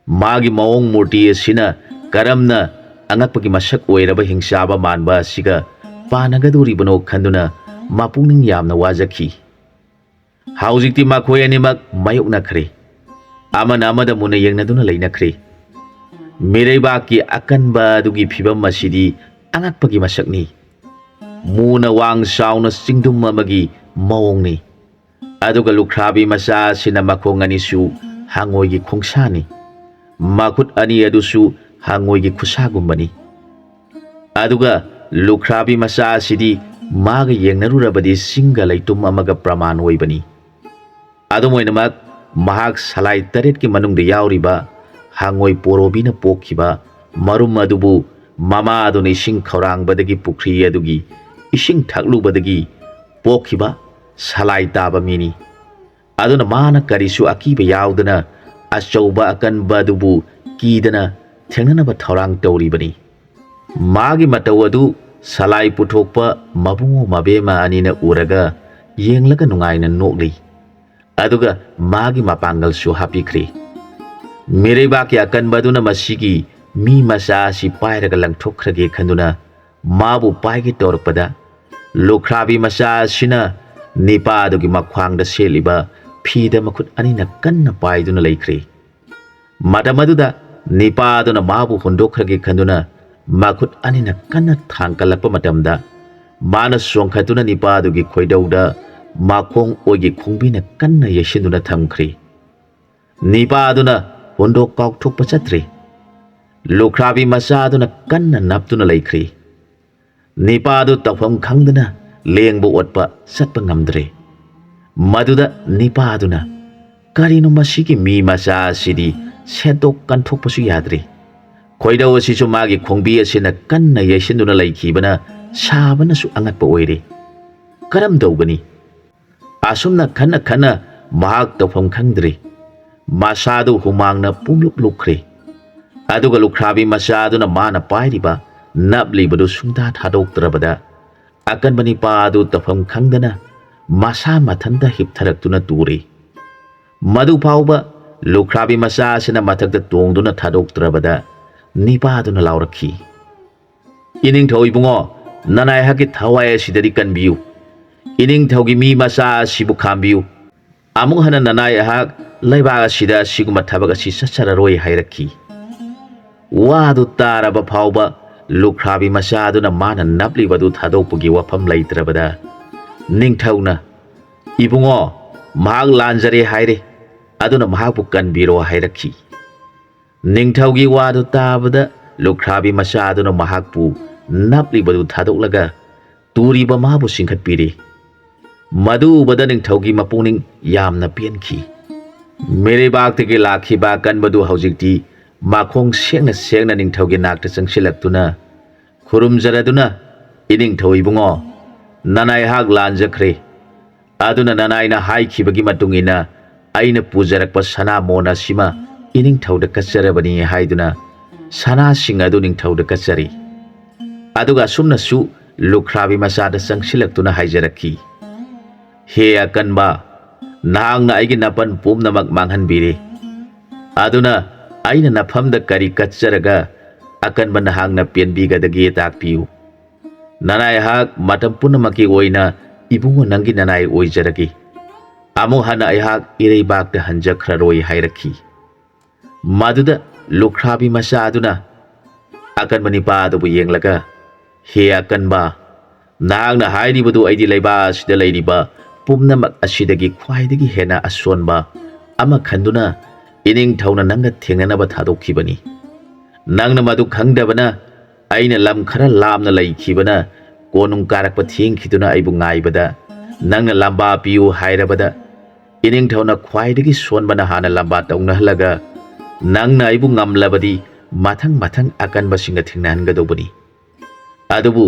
ꯃꯥꯒꯤ ꯃꯑꯣꯡ ꯃꯨꯔꯇꯤ ꯑꯁꯤꯅ ꯀꯔꯝꯅ ꯑꯉꯛꯄꯒꯤ ꯃꯁꯛ ꯑꯣꯏꯔꯕ ꯍꯤꯡꯆꯥꯕ ꯃꯥꯟꯕ ꯑꯁꯤꯒ ꯄꯥꯟꯅꯒꯗꯧꯔꯤꯕꯅꯣ ꯈꯟꯗꯨꯅ ꯃꯄꯨꯛꯅꯤꯡ ꯌꯥꯝꯅ ꯋꯥꯖꯈꯤ꯫ ꯍꯧꯖꯤꯛꯇꯤ ꯃꯈꯣꯏ ꯑꯅꯤꯃꯛ ꯃꯥꯌꯣꯛꯅꯈ꯭ꯔꯦ꯫ ꯑꯃꯅ ꯑꯃꯗ ꯃꯨꯟꯅ ꯌꯦꯡꯅꯗꯨꯅ ꯂꯩꯅꯈ꯭ꯔꯦ꯫ ꯃꯤꯔꯩꯕꯥꯛꯀꯤ ꯑꯀꯟꯕ ꯑꯗꯨꯒꯤ ꯐꯤꯕꯝ ꯑꯁꯤꯗꯤ ꯑꯉꯛꯄꯒꯤ ꯃꯁꯛꯅꯤ꯫ ꯃꯨꯅ ꯋꯥꯡ ꯆꯥꯎꯅ ꯆꯤꯡꯗꯨꯝ ꯑꯃꯒꯤ ꯃꯑꯣꯡꯅꯤ꯫ ꯑꯗꯨꯒ ꯂꯨꯈ꯭ꯔꯥꯕꯤ ꯃꯆꯥ ꯑꯁꯤꯅ ꯃꯈꯣꯡ ꯑꯅꯤꯁꯨ ꯍꯪꯉꯣꯏꯒꯤ ꯈꯣꯡꯁꯥꯅꯤ꯫ ꯃꯈꯨꯠ ꯑꯅꯤ ꯑꯗꯨꯁꯨ ꯍꯪꯉꯣꯏꯒꯤ ꯈꯨꯠꯁꯥꯒꯨꯝꯕꯅꯤ꯫ ꯑꯗꯨꯒ ꯂꯨꯈ꯭ꯔꯥꯕꯤ ꯃꯆꯥ ꯑꯁꯤꯗꯤ ꯃꯥꯒ ꯌꯦꯡꯅꯔꯨꯔꯕꯗꯤ ꯆꯤꯡꯒ ꯂꯩꯇꯨꯝ ꯑꯃꯒ ꯄ꯭ꯔꯃꯥꯟ ꯑꯣꯏꯕꯅꯤ꯫ ꯑꯗꯨꯝ ꯑꯣꯏꯅꯃꯛ, ꯃꯍꯥꯛ ꯁꯂꯥꯏ ꯇꯔꯦꯠꯀꯤ ꯃꯅꯨꯡꯗ ꯌꯥꯎꯔꯤꯕ ꯍꯪꯉꯣꯏ ꯄꯣꯔꯣꯕꯤꯅ ꯄꯣꯛꯈꯤꯕ ꯃꯔꯨꯝ ꯑꯗꯨꯕꯨ ꯃꯃꯥ ꯑꯗꯨꯅ ꯏꯁꯤꯡ ꯈꯧꯔꯥꯡꯕꯗꯒꯤ ꯄꯨꯈ꯭ꯔꯤ ꯑꯗꯨꯒꯤ ꯏꯁꯤꯡ ꯊꯛꯂꯨꯕꯗꯒꯤ ꯄꯣꯛꯈꯤꯕ ꯁꯂꯥꯏ ꯇꯥꯕ ꯃꯤꯅꯤ꯫ ꯑꯗꯨꯅ ꯃꯥꯅ ꯀꯔꯤꯁꯨ ꯑꯀꯤꯕ ꯌꯥꯎꯗꯅ ꯑꯆꯧꯕ ꯑꯀꯟꯕ ꯑꯗꯨꯕꯨ ꯀꯤꯗꯅ ꯊꯦꯡꯅꯅꯕ ꯊꯧꯔꯥꯡ ꯇꯧꯔꯤꯕꯅꯤ꯫ ꯃꯥꯒꯤ ꯃꯇꯧ ꯑꯗꯨ ꯁꯂꯥꯏ ꯄꯨꯊꯣꯛꯄ ꯃꯕꯨꯡꯉꯣ ꯃꯕꯦꯝꯃ ꯑꯅꯤꯅ ꯎꯔꯒ ꯌꯦꯡꯂꯒ ꯅꯨꯡꯉꯥꯏꯅ ꯅꯣꯛꯂꯤ꯫ ꯑꯗꯨꯒ ꯃꯥꯒꯤ ꯃꯄꯥꯡꯒꯜꯁꯨ ꯍꯥꯞꯄꯤꯈ꯭ꯔꯤ꯫ ꯃꯤꯔꯩꯕꯥꯛꯀꯤ ꯑꯀꯟꯕ ꯑꯗꯨꯅ ꯃꯁꯤꯒꯤ ꯃꯤ ꯃꯆꯥ ꯑꯁꯤ ꯄꯥꯏꯔꯒ ꯂꯪꯊꯣꯛꯈ꯭ꯔꯒꯦ ꯈꯟꯗꯨꯅ ꯃꯥꯕꯨ ꯄꯥꯏꯒꯦ ꯇꯧꯔꯛꯄꯗ, ꯂꯨꯈ꯭ꯔꯥꯕꯤ ꯃꯆꯥ ꯑꯁꯤꯅ ꯅꯤꯄꯥ ꯑꯗꯨꯒꯤ ꯃꯈ꯭ꯋꯥꯡꯗ ꯁꯦꯠꯂꯤꯕ ꯐꯤꯗ ꯃꯈꯨꯠ ꯑꯅꯤꯅ ꯀꯟꯅ ꯄꯥꯏꯗꯨꯅ ꯂꯩꯈ꯭ꯔꯦ꯫ ꯃꯇꯝ ꯑꯗꯨꯗ ꯅꯤꯄꯥ ꯑꯗꯨꯅ ꯃꯥꯕꯨ ꯍꯨꯟꯗꯣꯛꯈ꯭ꯔꯒꯦ ꯈꯟꯗꯨꯅ ꯃꯈꯨꯠ ꯑꯅꯤꯅ ꯀꯟꯅ ꯊꯥꯡꯒꯠꯂꯛꯄ ꯃꯇꯝꯗ, ꯃꯥꯅ ꯆꯣꯡꯈꯠꯇꯨꯅ ꯅꯤꯄꯥ ꯑꯗꯨꯒꯤ ꯈꯣꯏꯗꯧꯗ ꯃꯈꯣꯡ ꯑꯣꯏꯒꯤ ꯈꯣꯡꯕꯤꯅ ꯀꯟꯅ ꯌꯩꯁꯤꯟꯗꯨꯅ ꯊꯝꯈ꯭ꯔꯦ꯫ ꯅꯤꯄꯥ ꯑꯗꯨꯅ ꯍꯨꯟꯗꯣꯛ ꯀꯥꯎꯊꯣꯛꯄ ꯆꯠꯇ꯭ꯔꯦ꯫ ꯂꯨꯈ꯭ꯔꯥꯕꯤ ꯃꯆꯥ ꯑꯗꯨꯅ ꯀꯟꯅ ꯅꯞꯇꯨꯅ ꯂꯩꯈ꯭ꯔꯦ꯫ ꯅꯤꯄꯥ ꯑꯗꯨ ꯇꯧꯐꯝ ꯈꯪꯗꯅ ꯂꯦꯡꯕ ꯑꯣꯠꯄ ꯆꯠꯄ ꯉꯝꯗ꯭ꯔꯦ꯫ ꯃꯗꯨꯗ ꯅꯤꯄꯥ ꯑꯗꯨꯅ, "ꯀꯔꯤꯅꯣ ꯃꯁꯤꯒꯤ ꯃꯤ ꯃꯆꯥ ꯑꯁꯤꯗꯤ ꯁꯦꯠꯇꯣꯛ ꯀꯟꯊꯣꯛꯄꯁꯨ ꯌꯥꯗ꯭ꯔꯦ꯫ ꯈꯣꯏꯗꯧ ꯑꯁꯤꯁꯨ ꯃꯥꯒꯤ ꯈꯣꯡꯕꯤ ꯑꯁꯤꯅ ꯀꯟꯅ ꯌꯩꯁꯤꯟꯗꯨꯅ ꯂꯩꯈꯤꯕꯅ ꯁꯥꯕꯅꯁꯨ ꯑꯉꯛꯄ ꯑꯣꯏꯔꯦ꯫ ꯀꯔꯝ ꯇꯧꯒꯅꯤ?" ꯑꯁꯨꯝꯅ ꯈꯟꯅ ꯈꯟꯅ ꯃꯍꯥꯛ ꯇꯧꯐꯝ ꯈꯪꯗ꯭ꯔꯦ꯫ ꯃꯁꯥꯗꯨ ꯍꯨꯃꯥꯡꯅ ꯄꯨꯡꯂꯨꯞ ꯂꯨꯞꯈ꯭ꯔꯦ꯫ ꯑꯗꯨꯒ ꯂꯨꯈ꯭ꯔꯥꯕꯤ ꯃꯆꯥ ꯑꯗꯨꯅ ꯃꯥꯅ ꯄꯥꯏꯔꯤꯕ ꯅꯞꯂꯤꯕꯗꯨ ꯁꯨꯡꯊꯥ ꯊꯥꯗꯣꯛꯇ꯭ꯔꯕꯗ, ꯑꯀꯟꯕ ꯅꯤꯄꯥ ꯑꯗꯨ ꯇꯧꯐꯝ ꯈꯪꯗꯅ ꯃꯁꯥ ꯃꯊꯟꯇ ꯍꯤꯞꯊꯔꯛꯇꯨꯅ ꯇꯨꯔꯦ꯫ ꯃꯗꯨ ꯐꯥꯎꯕ ꯂꯨꯈ꯭ꯔꯥꯕꯤ ꯃꯆꯥ ꯑꯁꯤꯅ ꯃꯊꯛꯇ ꯇꯣꯡꯗꯨꯅ ꯊꯥꯗꯣꯛꯇ꯭ꯔꯕꯗ ꯅꯤꯄꯥꯗꯨꯅ ꯂꯥꯎꯔꯛꯈꯤ, "ꯏꯅꯤꯡꯊꯧ ꯏꯕꯨꯡꯉꯣ, ꯅꯅꯥꯏꯍꯥꯛꯀꯤ ꯊꯋꯥꯏ ꯑꯁꯤꯗꯗꯤ ꯀꯟꯕꯤꯌꯨ꯫ ꯏꯅꯤꯡꯊꯧꯒꯤ ꯃꯤ ꯃꯆꯥ ꯑꯁꯤꯕꯨ ꯈꯥꯝꯕꯤꯌꯨ꯫ ꯑꯃꯨꯛ ꯍꯟꯅ ꯅꯅꯥꯏ ꯑꯩꯍꯥꯛ ꯂꯩꯕꯥꯛ ꯑꯁꯤꯗ ꯑꯁꯤꯒꯨꯝꯕ ꯊꯕꯛ ꯑꯁꯤ ꯆꯠꯆꯔꯔꯣꯏ" ꯍꯥꯏꯔꯛꯈꯤ꯫ ꯋꯥꯗꯨ ꯇꯥꯔꯕ ꯐꯥꯎꯕ ꯂꯨꯈ꯭ꯔꯥꯕꯤ ꯃꯆꯥꯗꯨꯅ ꯃꯥꯅ ꯅꯞꯂꯤꯕꯗꯨ ꯊꯥꯗꯣꯛꯄꯒꯤ ꯋꯥꯐꯝ ꯂꯩꯇ꯭ꯔꯕꯗ ꯅꯤꯡꯊꯧꯅ, "ꯏꯕꯨꯡꯉꯣ, ꯃꯍꯥꯛ ꯂꯥꯟꯖꯔꯦ ꯍꯥꯏꯔꯦ, ꯑꯗꯨꯅ ꯃꯍꯥꯛꯄꯨ ꯀꯟꯕꯤꯔꯣ" ꯍꯥꯏꯔꯛꯈꯤ꯫ ꯅꯤꯡꯊꯧꯒꯤ ꯋꯥꯗꯨ ꯇꯥꯕꯗ ꯂꯨꯈ꯭ꯔꯥꯕꯤ ꯃꯆꯥꯗꯨꯅ ꯃꯍꯥꯛꯄꯨ ꯅꯞꯂꯤꯕꯗꯨ ꯊꯥꯗꯣꯛꯂꯒ ꯇꯨꯔꯤꯕ ꯃꯥꯕꯨ ꯆꯤꯡꯈꯠꯄꯤꯔꯤ꯫ ꯃꯗꯨ ꯎꯕꯗ ꯅꯤꯡꯊꯧꯒꯤ ꯃꯄꯨꯛꯅꯤꯡ ꯌꯥꯝꯅ ꯄꯦꯟꯈꯤ꯫ ꯃꯤꯔꯩꯕꯥꯛꯇꯒꯤ ꯂꯥꯛꯈꯤꯕ ꯑꯀꯟꯕꯗꯨ ꯍꯧꯖꯤꯛꯇꯤ ꯃꯈꯣꯡ ꯁꯦꯡꯅ ꯁꯦꯡꯅ ꯅꯤꯡꯊꯧꯒꯤ ꯅꯥꯛꯇ ꯆꯪꯁꯤꯜꯂꯛꯇꯨꯅ ꯈꯨꯔꯨꯝꯖꯔꯗꯨꯅ, "ꯏꯅꯤꯡꯊꯧ ꯏꯕꯨꯡꯉꯣ, ꯅꯅꯥꯏꯍꯥꯛ ꯂꯥꯟꯖꯈ꯭ꯔꯦ꯫ ꯑꯗꯨꯅ ꯅꯅꯥꯏꯅ ꯍꯥꯏꯈꯤꯕꯒꯤ ꯃꯇꯨꯡ ꯏꯟꯅ ꯑꯩꯅ ꯄꯨꯖꯔꯛꯄ ꯁꯅꯥ ꯃꯣꯟ ꯑꯁꯤꯃ ꯏꯅꯤꯡꯊꯧꯗ ꯀꯠꯆꯔꯕꯅꯤ" ꯍꯥꯏꯗꯨꯅ ꯁꯅꯥꯁꯤꯡ ꯑꯗꯨ ꯅꯤꯡꯊꯧꯗ ꯀꯠꯆꯔꯤ꯫ ꯑꯗꯨꯒ ꯑꯁꯨꯝꯅꯁꯨ ꯂꯨꯈ꯭ꯔꯥꯕꯤ ꯃꯆꯥꯗ ꯆꯪꯁꯤꯜꯂꯛꯇꯨꯅ ꯍꯥꯏꯖꯔꯛꯈꯤ, "ꯍꯦ ꯑꯀꯟꯕ, ꯅꯍꯥꯛꯅ ꯑꯩꯒꯤ ꯅꯥꯄꯟ ꯄꯨꯝꯅꯃꯛ ꯃꯥꯡꯍꯟꯕꯤꯔꯦ꯫ ꯑꯗꯨꯅ ꯑꯩꯅ ꯅꯐꯝꯗ ꯀꯔꯤ ꯀꯠꯆꯔꯒ ꯑꯀꯟꯕ ꯅꯍꯥꯛꯅ ꯄꯦꯟꯕꯤꯒꯗꯒꯦ ꯇꯥꯛꯄꯤꯌꯨ꯫ ꯅꯅꯥꯏꯍꯥꯛ ꯃꯇꯝ ꯄꯨꯝꯅꯃꯛꯀꯤ ꯑꯣꯏꯅ ꯏꯕꯨꯡꯉꯣ ꯅꯪꯒꯤ ꯅꯅꯥꯏ ꯑꯣꯏꯖꯔꯒꯦ꯫ ꯑꯃꯨꯛ ꯍꯟꯅ ꯑꯩꯍꯥꯛ ꯏꯔꯩꯕꯥꯛꯇ ꯍꯟꯖꯈ꯭ꯔꯔꯣꯏ" ꯍꯥꯏꯔꯛꯈꯤ꯫ ꯃꯗꯨꯗ ꯂꯨꯈ꯭ꯔꯥꯕꯤ ꯃꯆꯥ ꯑꯗꯨꯅ ꯑꯀꯟꯕ ꯅꯤꯄꯥ ꯑꯗꯨꯕꯨ ꯌꯦꯡꯂꯒ, "ꯍꯦ ꯑꯀꯟꯕ, ꯅꯍꯥꯛꯅ ꯍꯥꯏꯔꯤꯕꯗꯨ ꯑꯩꯗꯤ ꯂꯩꯕꯥꯛ ꯑꯁꯤꯗ ꯂꯩꯔꯤꯕ ꯄꯨꯝꯅꯃꯛ ꯑꯁꯤꯗꯒꯤ ꯈ꯭ꯋꯥꯏꯗꯒꯤ ꯍꯦꯟꯅ ꯑꯁꯣꯟꯕ ꯑꯃ ꯈꯟꯗꯨꯅ ꯏꯅꯤꯡꯊꯧꯅ ꯅꯪꯒ ꯊꯦꯡꯅꯅꯕ ꯊꯥꯗꯣꯛꯈꯤꯕꯅꯤ꯫ ꯅꯪꯅ ꯃꯗꯨ ꯈꯪꯗꯕꯅ ꯑꯩꯅ ꯂꯝ ꯈꯔ ꯂꯥꯞꯅ ꯂꯩꯈꯤꯕꯅ ꯀꯣꯅꯨꯡ ꯀꯥꯔꯛꯄ ꯊꯦꯡꯈꯤꯗꯨꯅ ꯑꯩꯕꯨ ꯉꯥꯏꯕꯗ ꯅꯪꯅ ꯂꯝꯕꯥ ꯄꯤꯌꯨ ꯍꯥꯏꯔꯕꯗ ꯏꯅꯤꯡꯊꯧꯅ ꯈ꯭ꯋꯥꯏꯗꯒꯤ ꯁꯣꯟꯕꯅ ꯍꯥꯟꯅ ꯂꯝꯕꯥ ꯇꯧꯅꯍꯜꯂꯒ ꯅꯪꯅ ꯑꯩꯕꯨ ꯉꯝꯂꯕꯗꯤ ꯃꯊꯪ ꯃꯊꯪ ꯑꯀꯟꯕꯁꯤꯡꯒ ꯊꯦꯡꯅꯍꯟꯒꯗꯧꯕꯅꯤ꯫ ꯑꯗꯨꯕꯨ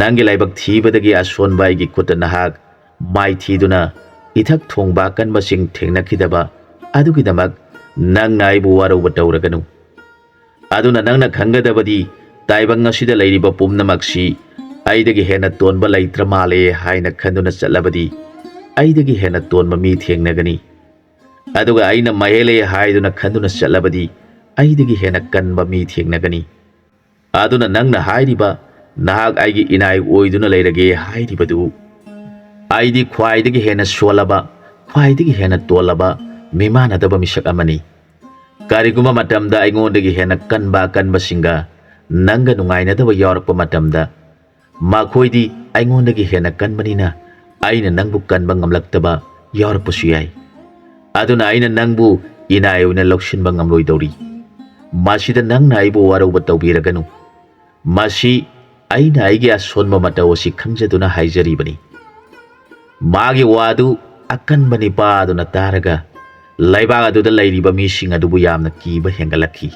ꯅꯪꯒꯤ ꯂꯥꯏꯕꯛ ꯊꯤꯕꯗꯒꯤ ꯑꯁꯣꯟꯕ ꯑꯩꯒꯤ ꯈꯨꯠꯇ ꯅꯍꯥꯛ ꯃꯥꯏꯊꯤꯗꯨꯅ ꯏꯊꯛ ꯊꯣꯡꯕ ꯑꯀꯟꯕꯁꯤꯡ ꯊꯦꯡꯅꯈꯤꯗꯕ ꯑꯗꯨꯒꯤꯗꯃꯛ ꯅꯪꯅ ꯑꯩꯕꯨ ꯋꯥꯔꯧꯕ ꯇꯧꯔꯒꯅꯨ꯫ ꯑꯗꯨꯅ ꯅꯪꯅ ꯈꯪꯒꯗꯕꯗꯤ ꯇꯥꯏꯕꯪ ꯑꯁꯤꯗ ꯂꯩꯔꯤꯕ ꯄꯨꯝꯅꯃꯛꯁꯤ ꯑꯩꯗꯒꯤ ꯍꯦꯟꯅ ꯇꯣꯟꯕ ꯂꯩꯇ꯭ꯔ ꯃꯥꯜꯂꯦ ꯍꯥꯏꯅ ꯈꯟꯗꯨꯅ ꯆꯠꯂꯕꯗꯤ ꯑꯩꯗꯒꯤ ꯍꯦꯟꯅ ꯇꯣꯟꯕ ꯃꯤ ꯊꯦꯡꯅꯒꯅꯤ꯫ ꯑꯗꯨꯒ ꯑꯩꯅ ꯃꯍꯩ ꯂꯩ ꯍꯥꯏꯗꯨꯅ ꯈꯟꯗꯨꯅ ꯆꯠꯂꯕꯗꯤ ꯑꯩꯗꯒꯤ ꯍꯦꯟꯅ ꯀꯟꯕ ꯃꯤ ꯊꯦꯡꯅꯒꯅꯤ꯫ ꯑꯗꯨꯅ ꯅꯪꯅ ꯍꯥꯏꯔꯤꯕ, "ꯅꯍꯥꯛ ꯑꯩꯒꯤ ꯏꯅꯥꯏ ꯑꯣꯏꯗꯨꯅ ꯂꯩꯔꯒꯦ" ꯍꯥꯏꯔꯤꯕꯗꯨ, ꯑꯩꯗꯤ ꯈ꯭ꯋꯥꯏꯗꯒꯤ ꯍꯦꯟꯅ ꯁꯣꯜꯂꯕ, ꯈ꯭ꯋꯥꯏꯗꯒꯤ ꯍꯦꯟꯅ ꯇꯣꯜꯂꯕ, ꯃꯤꯃꯥꯟꯅꯗꯕ ꯃꯤꯁꯛ ꯑꯃꯅꯤ꯫ ꯀꯔꯤꯒꯨꯝꯕ ꯃꯇꯝꯗ ꯑꯩꯉꯣꯟꯗꯒꯤ ꯍꯦꯟꯅ ꯀꯟꯕ ꯑꯀꯟꯕꯁꯤꯡꯒ ꯅꯪꯒ ꯅꯨꯡꯉꯥꯏꯅꯗꯕ ꯌꯥꯎꯔꯛꯄ ꯃꯇꯝꯗ, ꯃꯈꯣꯏꯗꯤ ꯑꯩꯉꯣꯟꯗꯒꯤ ꯍꯦꯟꯅ ꯀꯟꯕꯅꯤꯅ ꯑꯩꯅ ꯅꯪꯕꯨ ꯀꯟꯕ ꯉꯝꯂꯛꯇꯕ ꯌꯥꯎꯔꯛꯄꯁꯨ ꯌꯥꯏ꯫ ꯑꯗꯨꯅ ꯑꯩꯅ ꯅꯪꯕꯨ ꯏꯅꯥꯏ ꯑꯣꯏꯅ ꯂꯧꯁꯤꯟꯕ ꯉꯝꯂꯣꯏꯗꯧꯔꯤ꯫ ꯃꯁꯤꯗ ꯅꯪꯅ ꯑꯩꯕꯨ ꯋꯥꯔꯧꯕ ꯇꯧꯕꯤꯔꯒꯅꯨ꯫ ꯃꯁꯤ ꯑꯩꯅ ꯑꯩꯒꯤ ꯑꯁꯣꯟꯕ ꯃꯇꯧ ꯑꯁꯤ ꯈꯪꯖꯗꯨꯅ ꯍꯥꯏꯖꯔꯤꯕꯅꯤ꯫ ꯃꯥꯒꯤ ꯋꯥꯗꯨ ꯑꯀꯟꯕ ꯅꯤꯄꯥ ꯑꯗꯨꯅ ꯇꯥꯔꯒ ꯂꯩꯕꯥꯛ ꯑꯗꯨꯗ ꯂꯩꯔꯤꯕ ꯃꯤꯁꯤꯡ ꯑꯗꯨꯕꯨ ꯌꯥꯝꯅ ꯀꯤꯕ ꯍꯦꯟꯒꯠꯂꯛꯈꯤ꯫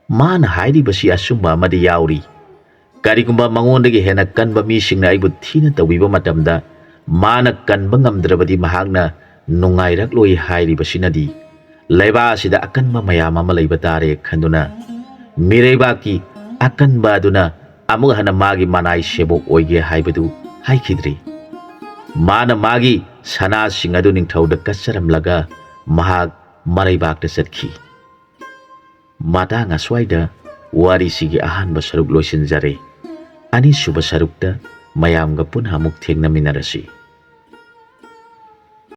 ꯃꯥꯅ ꯍꯥꯏꯔꯤꯕꯁꯤ ꯑꯆꯨꯝꯕ ꯑꯃꯗꯤ ꯌꯥꯎꯔꯤ꯫ ꯀꯔꯤꯒꯨꯝꯕ ꯃꯉꯣꯟꯗꯒꯤ ꯍꯦꯟꯅ ꯀꯟꯕ ꯃꯤꯁꯤꯡꯅ ꯑꯩꯕꯨ ꯊꯤꯅ ꯇꯧꯕꯤꯕ ꯃꯇꯝꯗ, ꯃꯥꯅ ꯀꯟꯕ ꯉꯝꯗ꯭ꯔꯕꯗꯤ ꯃꯍꯥꯛꯅ ꯅꯨꯡꯉꯥꯏꯔꯛꯂꯣꯏ ꯍꯥꯏꯔꯤꯕꯁꯤꯅꯗꯤ, ꯂꯩꯕꯥꯛ ꯑꯁꯤꯗ ꯑꯀꯟꯕ ꯃꯌꯥꯝ ꯑꯃ ꯂꯩꯕ ꯇꯥꯔꯦ ꯈꯟꯗꯨꯅ, ꯃꯤꯔꯩꯕꯥꯛꯀꯤ ꯑꯀꯟꯕ ꯑꯗꯨꯅ ꯑꯃꯨꯛ ꯍꯟꯅ ꯃꯥꯒꯤ ꯃꯅꯥꯏ ꯁꯦꯕꯣꯛ ꯑꯣꯏꯒꯦ ꯍꯥꯏꯕꯗꯨ ꯍꯥꯏꯈꯤꯗ꯭ꯔꯤ꯫ ꯃꯥꯅ ꯃꯥꯒꯤ ꯁꯅꯥꯁꯤꯡ ꯑꯗꯨ ꯅꯤꯡꯊꯧꯗ ꯀꯠꯆꯔꯝꯂꯒ ꯃꯍꯥꯛ ꯃꯔꯩꯕꯥꯛꯇ ꯆꯠꯈꯤ꯫ ꯃꯇꯥꯡ ꯑꯁ꯭ꯋꯥꯏꯗ ꯋꯥꯔꯤꯁꯤꯒꯤ ꯑꯍꯥꯟꯕ ꯁꯔꯨꯛ ꯂꯣꯏꯁꯤꯟꯖꯔꯦ꯫ ꯑꯅꯤꯁꯨꯕ ꯁꯔꯨꯛꯇ ꯃꯌꯥꯝꯒ ꯄꯨꯟꯅ ꯑꯃꯨꯛ ꯊꯦꯡꯅꯃꯤꯟꯅꯔꯁꯤ꯫